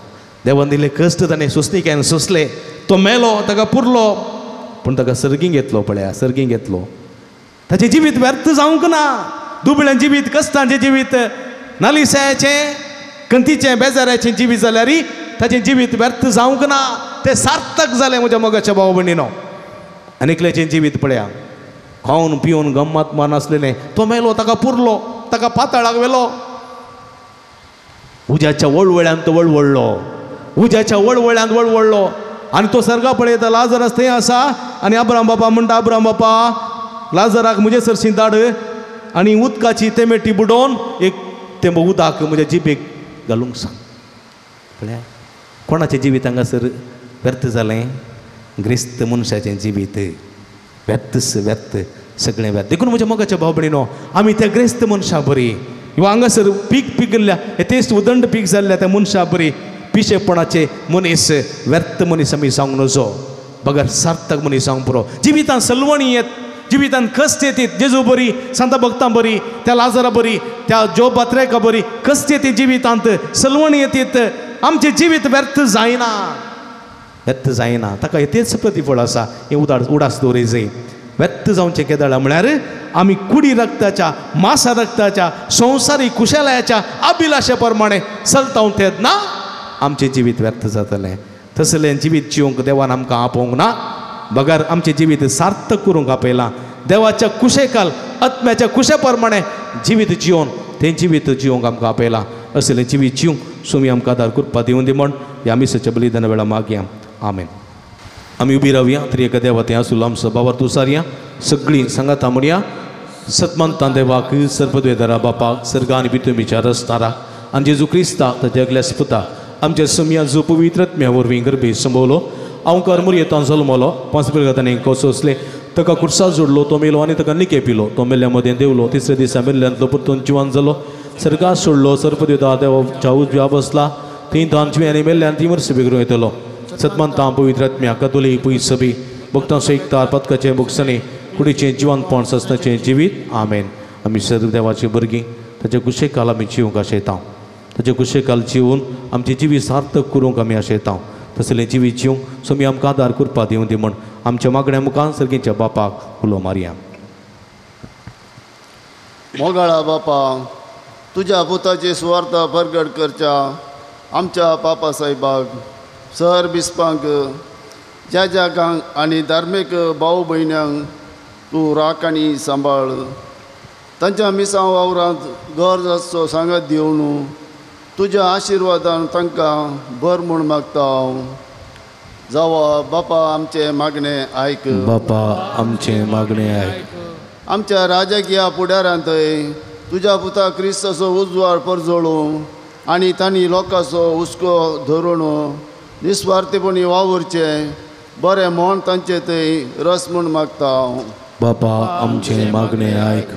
देवान दिले कश्ट ताणें सोंसणिकायेन सोंसले तो मेलो ताका पुरलो पूण ताका सर्गीं घेतलो पळया सर्गीं घेतलो. ताचें जिवीत व्यर्थ जावंक ना. दुबळ्यां जिवीत कश्टांचें जिवीत नालिसायाचें कंतीचें बेजाराचें जिवीत जाल्यार ताचें जिवीत व्यर्थ जावंक ना तें सार्थक जालें म्हज्या मोगाच्या भाव भयणीनो. आनी एकल्याचें जिवीत पळया खावन पिवन गम्मत मान आसलेलें तो मेलो ताका पुरलो ताका पाताळाक व्हेलो उज्याच्या वळवळ्यांत तो वळवळ्ळो उज्याच्या वळवळ्यांत वळवळ्ळो आनी तो सर्गा पळयता लाजरस थंय आसा आनी अब्राम बापा म्हणटा अब्राम बापा लाजराक म्हजे सरशीं धाड आनी उदकाची तेमेटी बुडोवन एक तेंबो उदक म्हज्या जिबेक घालूंक सांग. पळया कोणाचें जिवीत हांगासर व्यर्थ जालें? ग्रेस्त मनशाचें जिवीत व्यर्थच व्यर्थ सगळें व्यर्थ. देखून म्हज्या मोगाच्या भाव भयणीनो आमी त्या ग्रेस्त मनशा बरी किंवा हांगासर पीक पिकिल्ल्या तेच उदंड पीक जाल्ल्या त्या मनशा बरी पिशेपणाचे मनीस व्यर्थ मनीस आमी जावंक नजो बगर सार्थक मनीस जावंक पुरो. जिवितांत सलवणी येत जिवितांत कश्ट येतात जेजू बरी सांता भक्तां बरी त्या लाजरा बरी त्या जोब बात्रेका बरी कश्ट येतात जिवितांत सलवणी येतात आमचें जिवीत व्यर्थ जायना व्यर्थ जायना ताका तेच प्रतिफळ आसा हें उडास दवरी जाय. व्यर्थ जावचें केदळा म्हळ्यार आमी कुडी रक्ताच्या मासा रक्ताच्या संवसारीक कुशलायाच्या अभिलाशे प्रमाणे चलता तेन्ना आमचें जिवीत व्यर्थ जातलें. तसलें जिवीत जिवंक देवान आमकां आपोवंक ना बगर आमचें जिवीत सार्थक करूंक आपयलां. देवाच्या कुशेकाल आत्म्याच्या कुशे प्रमाणे जिवीत जिवन तें जिवीत जिवंक आमकां आपयलां. असलें जिवीत जिवंक सुमी आमकां आदार कृपा दिवन दी म्हण ह्या मिसाच्या बलिदाना वेळार मागया. आमेन. आमी उबी रावया तरी एका देवा थंय आसुलो आमचो बाबर तुसारया सगळीं सांगाता म्हणया सतमंतां देवाक सर्पद्वेदरा बापाक सर्गा आनी पितुमीच्या रस्तारा आनी जेजू क्रिस्ता ताच्या एकल्या स्पुता आमच्या सुमया जो पवित्र आत्म्या वरवीं गर्भी संभवलो अंवकार मुरयेतान जल्मलो पांच पिळगातांनी कोसोसले ताका कुर्सा जोडलो तो मेलो आनी ताका निके पिलो तो मेल्ल्या मदें देवलो तिसऱ्या दिसा मेल्ल्यांतलो परतून जिवान जालो सर्गा सोडलो सर्पदेवता देवाच्या उजव्या बसला थंय तांची आनी मेल्ल्यान ती वर्स बेगरून येतलो. सतमंतां पवित्र आत्म्या कतोली पयस सभी भक्तां सयकतार पदकाचें भोगसणें कुडीचें जिवनपण सस्नाचें जिवीत. आमेन. आमी सर्व देवाची भुरगीं ताच्या कुशेकाल आमी जिवंक आशेता ताच्या कुशेकाल जिवन आमचें जिवीत सार्थक करूंक आमी आशेता तसलें जिवीत जिवंक स्वामी आमकां आदार कृपा दिवं दी म्हण आमच्या मागण्या मुखान सर्गीच्या बापाक उलो मारया. मोगाळा बापा, तुज्या पुताची सुवार्थ परगट करच्या आमच्या पापा साहेबाक, सर बिस्पांक, ज्या ज्याकांक आनी धार्मीक भाव भयण्यांक तूं राख आनी सांबाळ. तांच्या मिसांव वावरांत गरज आसचो सांगात दिवन तुज्या आशिर्वादान तांकां बर म्हूण मागता हांव. जावा बापा आमचें मागणें आयक. बापा आमचें मागणें आयक. आमच्या राजकीय फुडारांतय तुज्या पुता क्रिस्ताचो उजवाड परजळूं आनी तांणी लोकांचो हुस्को धरून निस्वार्थीपणी वावुरचें बरें म्हण तांचे थंय रस म्हूण मागता हांव. बापा आमचें मागणें आयक.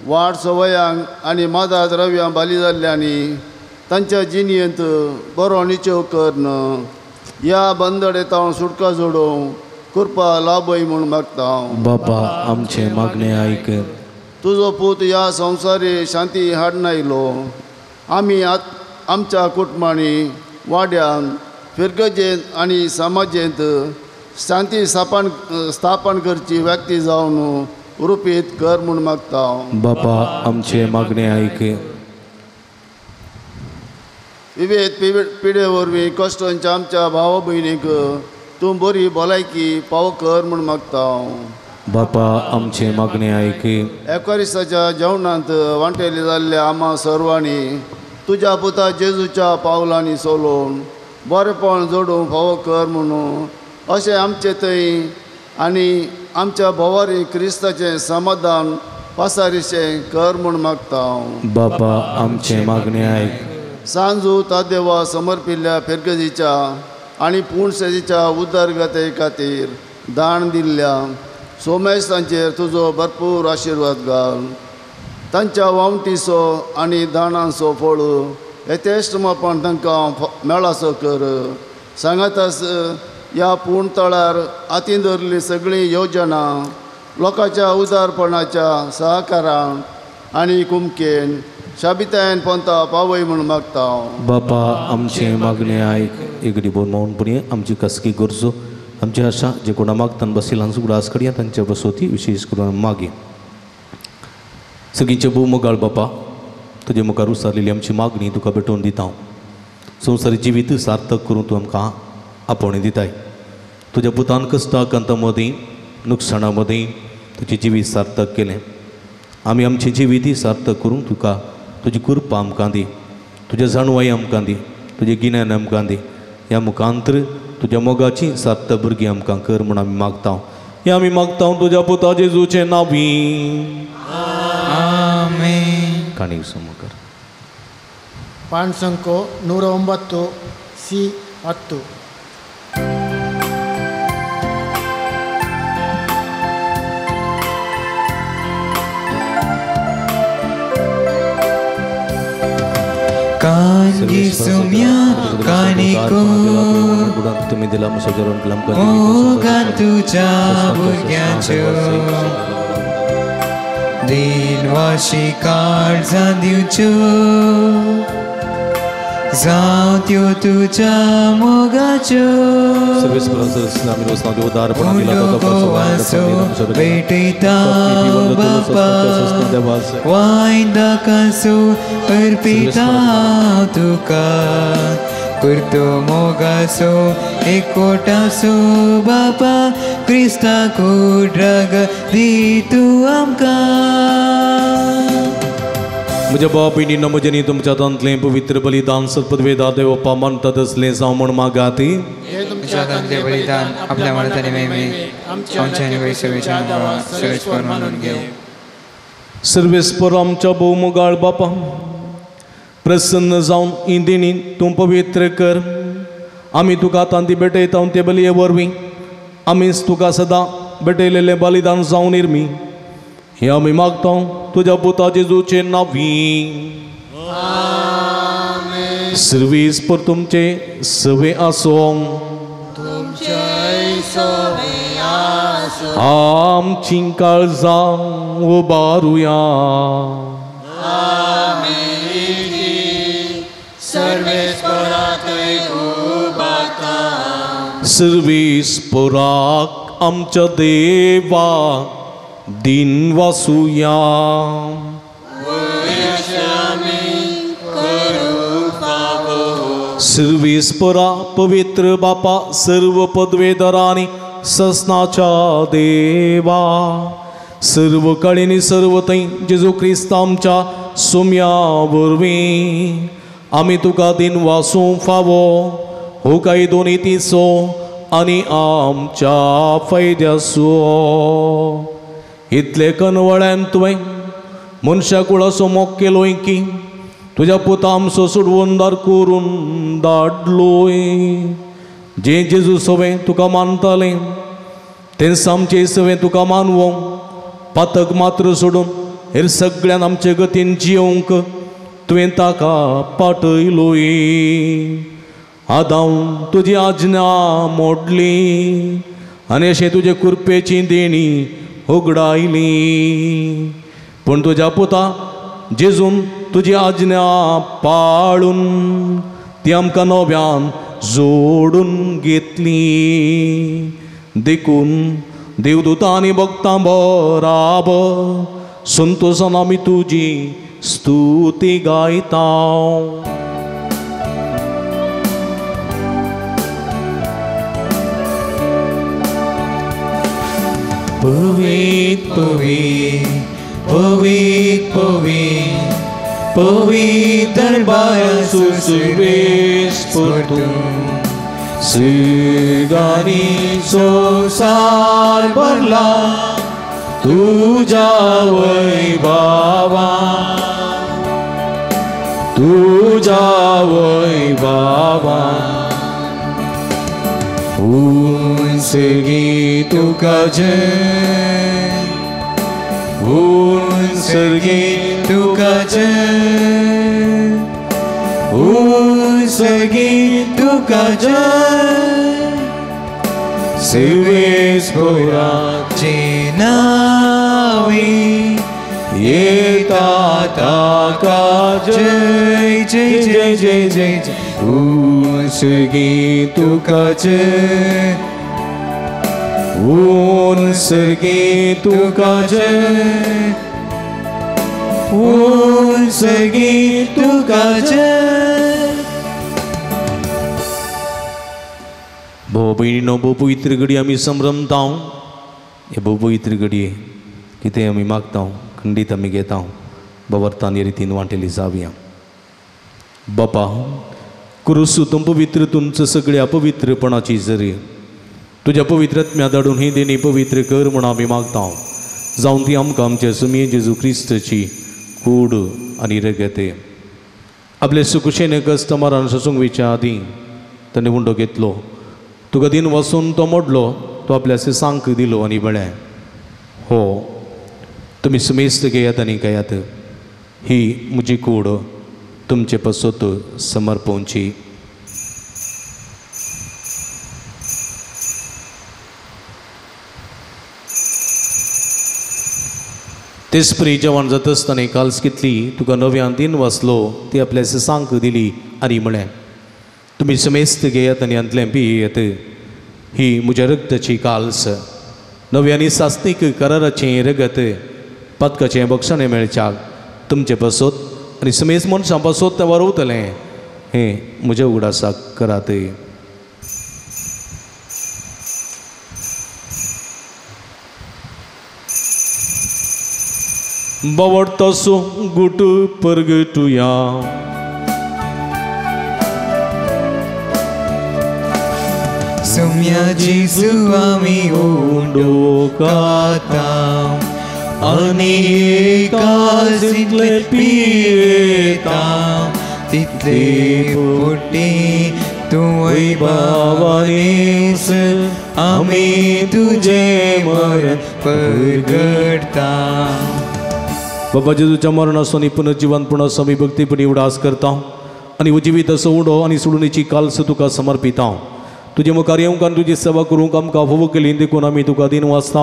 वाड सवयांक आनी मादा द्रव्यां बाली जाल्ल्यांनी तांच्या जिणयेंत बरो निचेव करून ह्या बंदडेतावन सुटका जोडूंक कृपा लाभय म्हूण मागता हांव. बापा आमचें मागणें आयक. तुजो पूत ह्या संवसारी शांती हाडून आयलो. आमी आमच्या कुटुंबांनी, वाड्यान, फिरगजेंत आनी समाजेंत शांती स्थापन करची व्यक्ती जावन रुपीत कर म्हूण मागता हांव. बापा आमचें मागणें आयक. विवेद पिडे वरवीं कश्टांच्या आमच्या भावा भयणीक तूं बरी भलायकी पाव कर म्हूण मागता हांव. बापा आमचें मागणें आयक. एकारिस्ताच्या जेवणांत वांटेली जाल्ल्या आमा सर्वांनी तुज्या पुता जेजूच्या पावलांनी सोलोवन बरेपण जोडूंक फावो कर म्हणून अशें आमचे थंय आनी आमच्या भोवारी क्रिस्ताचें समाधान पासारीचें कर म्हूण मागता हांव. बापा आमचें मागणें आयक. सांजू तादेवा समर्पिल्ल्या फिरगजीच्या आनी पूणसेजीच्या उदरगते खातीर दान दिल्ल्या सोमेस्तांचेर तुजो भरपूर आशिर्वाद घाल. तांच्या वावटीचो आनी दाणांचो फळ यथेश्ट मापान तांकां मेळासो कर. सांगातास ह्या पूण तळार हातीन धरली सगळीं योजना लोकांच्या उदारपणाच्या सहकारान आनी कुमकेन शाबितायन पंता पावय म्हूण मागता हांव. बापा आमचें मागणें आयक. एगडी बोन मौनपणी आमची कसकी गरजो आमची आशा जे कोणा मागतान बसिलांचो उगडास कडया तांच्या बसोती विशेश करून मागे. सगळींचे भोव मोगाळ बापा, तुजे मुखार उसारलेली आमची मागणी तुका भेटोवन दिता हांव. संवसारी जिवीत सार्थक करून तूं आमकां आपोवणें दिताय. तुज्या पुतान कश्टां मदीं नुकसाणा मदीं तुजें जिवीत सार्थक केलें. आमी आमचें जिवीतय सार्थक करूंक तुका तुजी कृपा आमकां दी, तुज्या जाणवाय आमकां दी, तुजें गिन्यान आमकां दी. ह्या मुखांतर तुज्या मोगाची सार्थक भुरगीं आमकां कर म्हूण आमी मागता. हें आमी मागता तुज्या पुता जेजूचें नांवी. आमेन. काणी समकर ಪಾಂಡ್ಸಂಕೋ 109 ಸಿ 10. कांगी सुम्या कानिको मोगान तुझ्या भुरग्यांच्यो दिनवाशी काळजां दिवच्यो जावं त्यो तुज्या मोगाच्यो गोवासो भेटयता बापा वायन दाकासो अर्पिता तुका पुरतो मोगासो एकोटासो बापा क्रिस्ता कुड्राग दी तूं आमकां. म्हज्या बाप भयणींनो म्हजें तुमच्या हातांतलें पवित्र बलिदान सत्पदवेदा देवप्पा मानता तसलें जावं म्हूण मागात. तुमच्या हातांतलें बलिदान आपल्या मनांतली महिमे आमच्या आनी सेवेच्या सर्वेस्पर मानून घेवं. सर्वेस्पर आमच्या भोव मोगाळ बापा, प्रसन्न जावन ही देणी तूं पवित्र कर. आमी तुका तांती भेटयता ते बलये वरवीं आमीच तुका सदां भेटयलेलें बलिदान जावन इरमी. हें आमी मागता तुज्या पुता जेजूचे नांवी. सर्वेस्पर तुमचे सवे आसूं. आमची काळजां उबारुया. सर्वेस्पराक आमच्या देवा दिन वासुया. सर्वेस्परा पवित्र बापा सर्व पदवेधरांनी ससनाच्या देवा सर्व कळेनी सर्व थंय जेजू क्रिस्त आमच्या सुम्या वरवीं आमी तुका दिन वासूंक फावो हो कायदो नितीचो आनी आमच्या फायद्याचो. इतले कनवळ्यान तुवें मनशा कुळाचो मोग केलोय की तुज्या पुता आमचो सोडवणदार करून धाडलोय. जे जेजू सवें तुका मानतालें तेंच आमचे सवें तुका मानवोंक पातक मात्र सोडून हेर सगळ्यान आमचे गतीन जियोंक तुवें ताका पाटयलोय. आदांव तुजी आज्ञा मोडली आनी अशें तुजे कुरपेची देणी होगडायली. पूण तुज्या पुता जेजून तुजी आज्ञा पाळून ती आमकां नव्यान जोडून घेतली. देखून देवदूतां आनी भक्तां बराबर संतोसान आमी तुजी स्तुती गायता. पवित्र पवित्र पवित्र पवित्र पवित्र दरबारासु सर्वेस्पर तूं स्वर्गानी संवसार भरला तुज्या वैभवा तुज्या वैभवा. उंचगी तुका जय उंचगी तुका जय उंचगी तुका जय. सर्वेस्पराचे नावे येता ताका जय जय जय जय जय जय. उंचगी तुका जय उंचगी तुका जय उंचगी तुका जय. भोव भयणीनो भोव पवित्र घडी आमी संभ्रमता. हे भोव पवित्र घडये कितें आमी मागता खंडीत आमी घेता बाबर्थान हे रितीन वांटेली जावया. बापा क्रुसू तूं पवित्र तुमचं सगळ्या पवित्रपणाची जरी तुज्या पवित्रत्म्या धाडून ही देणी पवित्र कर म्हूण आमी मागता. जावन ती आमकां आमच्या सुमये जेजू क्रिस्ताची कूड आनी रगत आपले सुकुशेन कस्टमरान सोसूंक वयच्या आदीं ताणें उंडो घेतलो तुका दिन वसून तो मोडलो तो आपल्या सांक दिलो आनी म्हळें हो तुमी सुमेस्त घेयात आनी घेयात ही म्हजी कूड तुमचे पासत समर्पवची. तेचपरी जेवण जाता आसतना काल्स घेतली तुका नव्यान दिन वाचलो ती आपल्या सांक दिली आनी म्हळें तुमी समेस्त घेयात आनी हांतलें पियेत ही म्हज्या रगताची काल्स नव्या आनी सास्तीक कराराचें रगत पातकाचें बक्षणें मेळच्याक तुमचे पासत आनी समेस्त मनशां पासत तें वारवतलें हें म्हज्या उगडासाक करात. बावडतासो गुट परगटुया. सुम्या जेजू आमी उंडो खाता आनी एकाच पियेता तितले पोटी तूं वैभवानीस आमी तुजें मरण परगटता. बाबा जेजूच्या मरणाचो आनी पुनर्जिवनपणाचो आमी भक्तीपणी उडास करता आनी उजिवीत असो उडो आनी सोडूनीची काल्स तुका समर्पिता. तुजे मुखार येवंक आनी तुजी सेवा करूंक आमकां फावो केली देखून आमी तुका दिन वाचता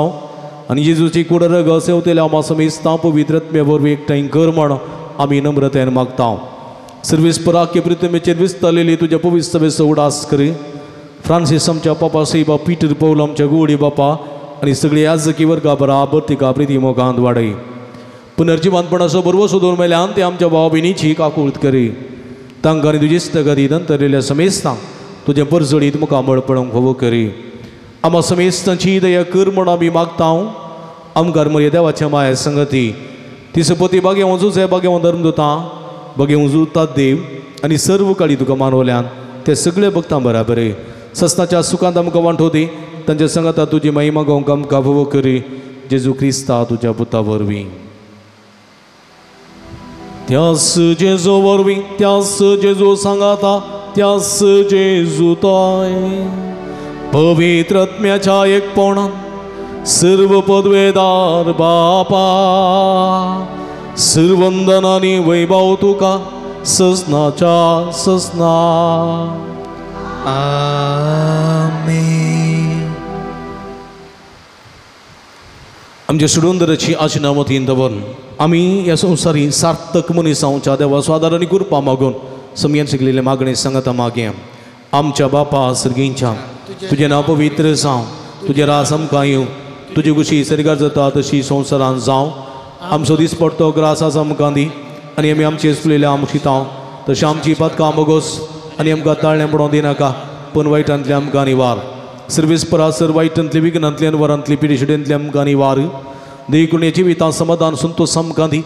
आनी जेजूची कूड रगत सेवतेल्या आमा समेस्तां पवित्रत्म्या वरवीं एकठांय कर म्हण आमी नम्रतायेन मागता. सर्वेस्पराके प्रतिमेचेर विस्तारलेली तुज्या पवित्र सभेचो उडास करी. फ्रांसीस आमच्या पापा सैबा पीटर पौल आमच्या गोडी बापा आनी सगळी याजकी वर्गा बराबर तिका प्रिती मोगांत वाडय. पुनर्जिवंतपणाचो बरवसो दोन मेल्यान ते आमच्या भाव भयणीची काकूळत करी. तांकां आनी तुजी इश्टागती नंतरलेल्या समेस्तांक तुजें परजळीत मुखामळ पळोवंक फावो करी. आमा समेस्तांची दया कर म्हूण आमी मागता. आमकार मरे देवाच्या माया संगती ती बागेवं जुजे बागेवं धर्मदुतां बागेवं जुता देव आनी सर्व काळी तुका मानवल्यान ते सगळे भक्तां बराबर सस्नाच्या सुखांत आमकां वांटो दी. तांच्या संगता तुजी महिमा गावंक आमकां फावो करी. जेजू क्रिस्ता तुज्या पुता वरवीं. त्यास जेजू वरवीं त्यास जेजू सांगाता त्यास जेजू ताय पवित्र आत्म्याच्या एकपणान सर्व पदवेदार बापा सर्वंदन आनी वैभव तुका ससनाच्या ससना. आमेन. आमच्या सुडुंदराची आशिना मतीन दवरून आमी ह्या संवसारी सार्थक मनीस जावच्या देवा स्वादार आनी कृपा मागून समयान शिकलेले मागणे सांगता मागया. आमच्या बापा सर्गींच्या तुजें नांव पवित्र जावं, तुजें रास आमकां येवं, तुजी खुशी सर्गार जाता तशी संवसारान जावं. आमचो दीस पडतो ग्रास आज आमकां दी आनी आमी आमचे चुकलेले आमकां शितांव तशें आमची पातकां मोगोस आनी आमकां ताळणें पडोवंक दिनाका पूण वायटांतलें आमकां निवार. सर्वीस परासर वायटांतली विघ्नांतली अनवरांतली पिडिशिडेंतली आमकां निवार. देखून ह्या जिवितांत समाधान संतोश आमकां दी.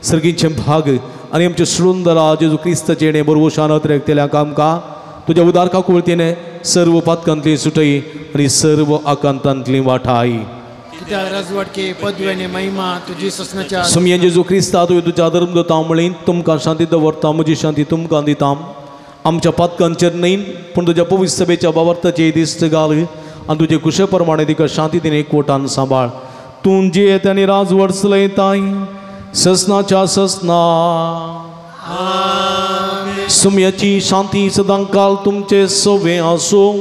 सर्गींचे भाग आनी आमचे सुंदरा जेजू क्रिस्ताचें हें बरवशान अत्रेकतेल्या आमकां तुज्या उदार काकुळतीने सर्व पातकांतली सुटई आनी सर्व आकांतांतली वाठाय. सुमयेन जेजू क्रिस्ता तुवें तुज्या धर्म दिता म्हळी तुमकां शांती दवरता, म्हजी शांती तुमकां दिता. आमच्या पातकांचेर न्हय पूण तुज्या पवित्र सभेच्या बावर्ताचे दिस्त घाल आनी तुजे कुशे प्रमाणे तिका शांती दिने एकवटान सांबाळ. तूं जियेत आनी राजवट चलयताय ससनाच्या ससना. सुमयाची शांती सदांकाल तुमचे सोवे आसूं.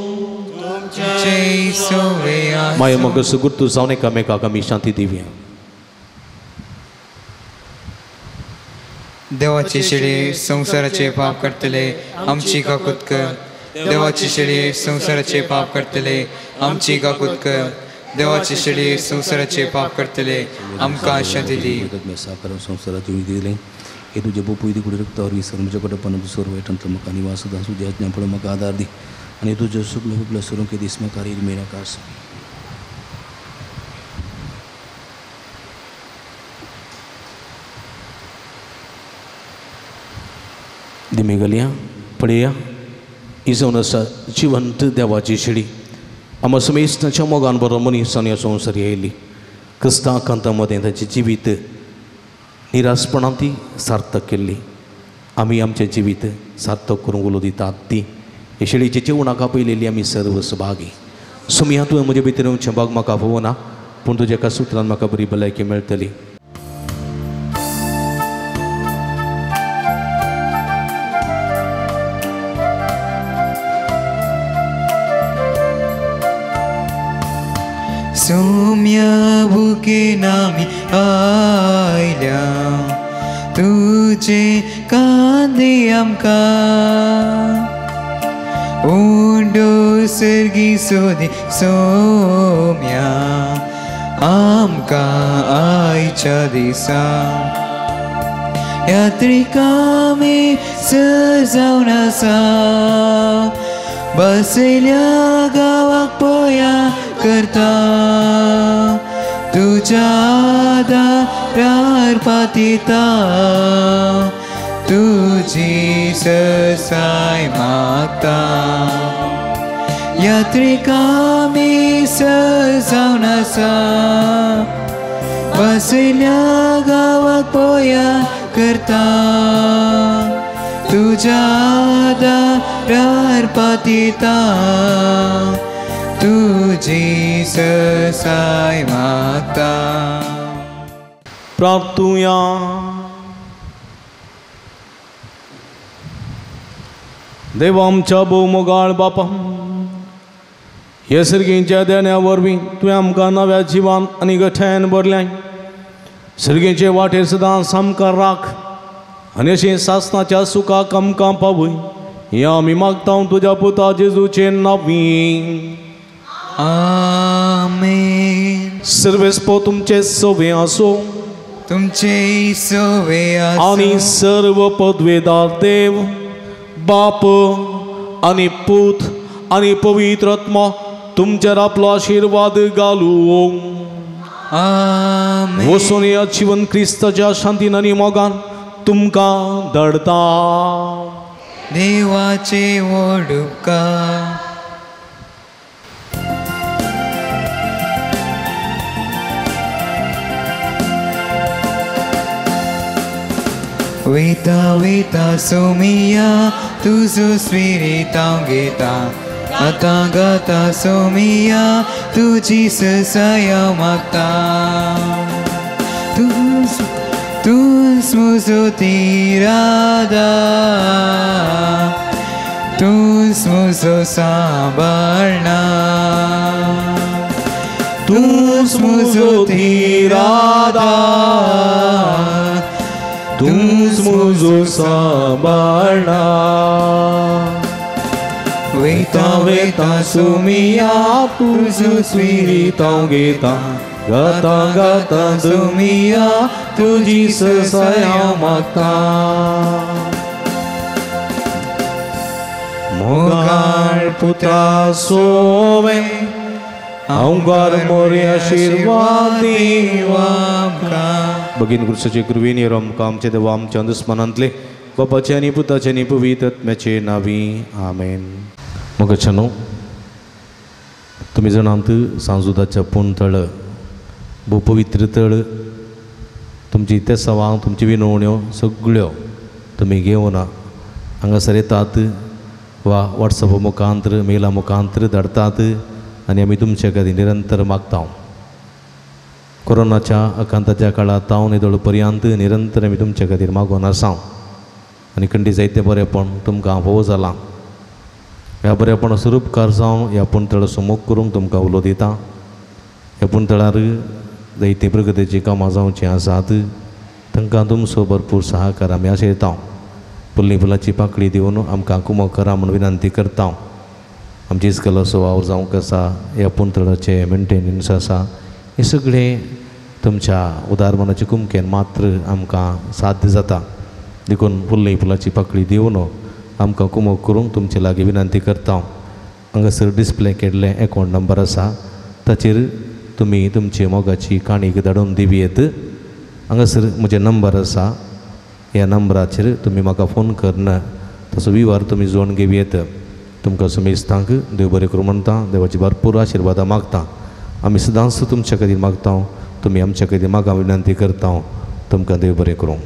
माया मग सुगुर्तू जावन एकामेकाक आमी शांती दिवया. देवाची शेळी संवसाराचे पाप करतले आमची काकूत कर. देवाची शेळी संवसाराचे पाप करतले आमची काकूत कर. देवाची शेळी संवसाराचे पाप करतले आमकां शांती दी. संवसाराची दिलें हे तुजे बोपूय दी कुडी रक्तावर विसर म्हज्या कडपण दुसरो वायटांतलो म्हाका निवास तुज्या आज्ञा पळोवन म्हाका आदार दी आनी तुज्यो सगळ्यो हुबलो सरूंक दीस म्हाका मेळाकार. दिमी घालया पळया ही जावन आसा जिवंत देवाची शेळी. आमा समेस्तांच्या मोगान बरो मनीस आनी संवसारी आयली. क्रिस्ता आकांता मदें ताचें जिवीत निरासपणान ती सार्थक केल्ली. आमी आमचें जिवीत सार्थक करूंक उलो दितात ती हे शेळीचे जेवणाक आपयलेली आमी सर्व सभागी. सुमया तुवें म्हजे भितर येवचें भाग म्हाका आपोवना पूण तुज्या एका सुत्रान म्हाका बरी भलायकी मेळटली. सोम्या बुके नामी आयल्या तुजे कांदे आमकां उंडो सर्गी सोदी सोम्या आमकां आयच्या दिसा यात्रिकामी सजावन आसा बसयल्या गांवाक पोया करता तुज्या दारार पातिता तुजी ससाय मागता यात्रिकामी सजावन आसा बसयल्या गांवाक पोया करता तुज्या दारार पातिता तुजी ससाय मागता. प्रार्थुया. देवा आमच्या भोवमोगाळ बापा, ह्या सर्गींच्या देण्या वरवीं तुवें आमकां नव्या जिवान आनी गठ्यान भरल्याय. सर्गींचे वाटेर सदां सामकार राख आनी अशें सासणाच्या सुखाक आमकां पावय. हें आमी मागता तुज्या पुता जेजूचे नांवी. आमेन. सर्वेस्पो तुमचे सवे आसो, तुमचे सवे आसो, आनी सर्व पदवेदार देव बाप आनी पूत आनी पवित्र आत्मा तुमचेर आपलो आशिर्वाद घालूं. आमेन. वचून ह्या जिवन क्रिस्ताच्या शांतीन आनी मोगान तुमकां धाडता. देवाचे व्हड उपकार. वेता वेता सोमिया तुजो स्पिरीत हांव घेता, आतां गाता सोमिया तुजी ससाय हांव मागता. तूंच म्हजो तिरादा, तूंच म्हजो सांबाळना, तूंच म्हजो तिरादा, तूंच म्हजो सांबाळना. वेता वेता सोमिया तुजो स्पिरीत हांव घेता, गाता गाता सोमिया तुजी ससाय हांव मागता. मोगाळ पुता सोवे हांव मोरे आशिर्वाद आमकां. भगीन क्रुसाचे कृपेन हे आमकां आमचे देवा आमच्या दुस्मनांतले बापाचे आनी पुताचे आनी पवित्र आत्म्याचे नांवी. आमेन. मोगाच्यानो, तुमी जाणात सांजुदाच्या पूण तळ भोव पवित्र तळ, तुमची तेसावां तुमची विनवण्यो सगळ्यो तुमी घेवन हांगासर येतात वा वॉट्सॅप मुखांतर मेला मुखांतर धाडतात आनी आमी तुमचे खातीर निरंतर मागता. कोरोनाच्या आकांताच्या काळांत हांव निदळ पर्यंत निरंतर आमी तुमचे खातीर मागून आसा आनी खंडी जायते बरेपण तुमकां भोव जालां. ह्या बरेपणाचो उपकार जावन ह्या पुणतळाचो मोग करूंक तुमकां उलो दिता. ह्या पुणतळार जायती प्रगतीचीं कामां जावचीं आसात, तांकां तुमचो भरपूर सहकार आमी आशयता. फुल्ली फुलाची पाकळी दिवन आमकां कुमक करा म्हूण विनंती करता. आमची इस्कलाचो वावर जावंक आसा, ह्या पुणतळाचें मेंटेनन्स आसा, हें सगळें तुमच्या उदार मनाचे कुमकेन मात्र आमकां साध्य जाता. देखून फुल्ली फुलाची पाकळी दिवन आमकां कुमक करूंक तुमचे लागीं विनंती करता. हांगासर डिस्प्ले केल्लें एकावंट नंबर आसा, ताचेर तुमी तुमची मोगाची काणी धाडून दिवयेत. हांगासर म्हजें नंबर आसा, ह्या नंबराचेर तुमी म्हाका फोन करून तसो विवार तुमी जोडून घेवयेत. तुमकां समेस्तांक देव बरें करूं म्हणटा, देवाची भरपूर आशिर्वादां मागता. आमी सदांच तुमच्या खातीर मागता, तुमी आमच्या खातीर मागा विनंती करता. तुमकां देव बरें करूं.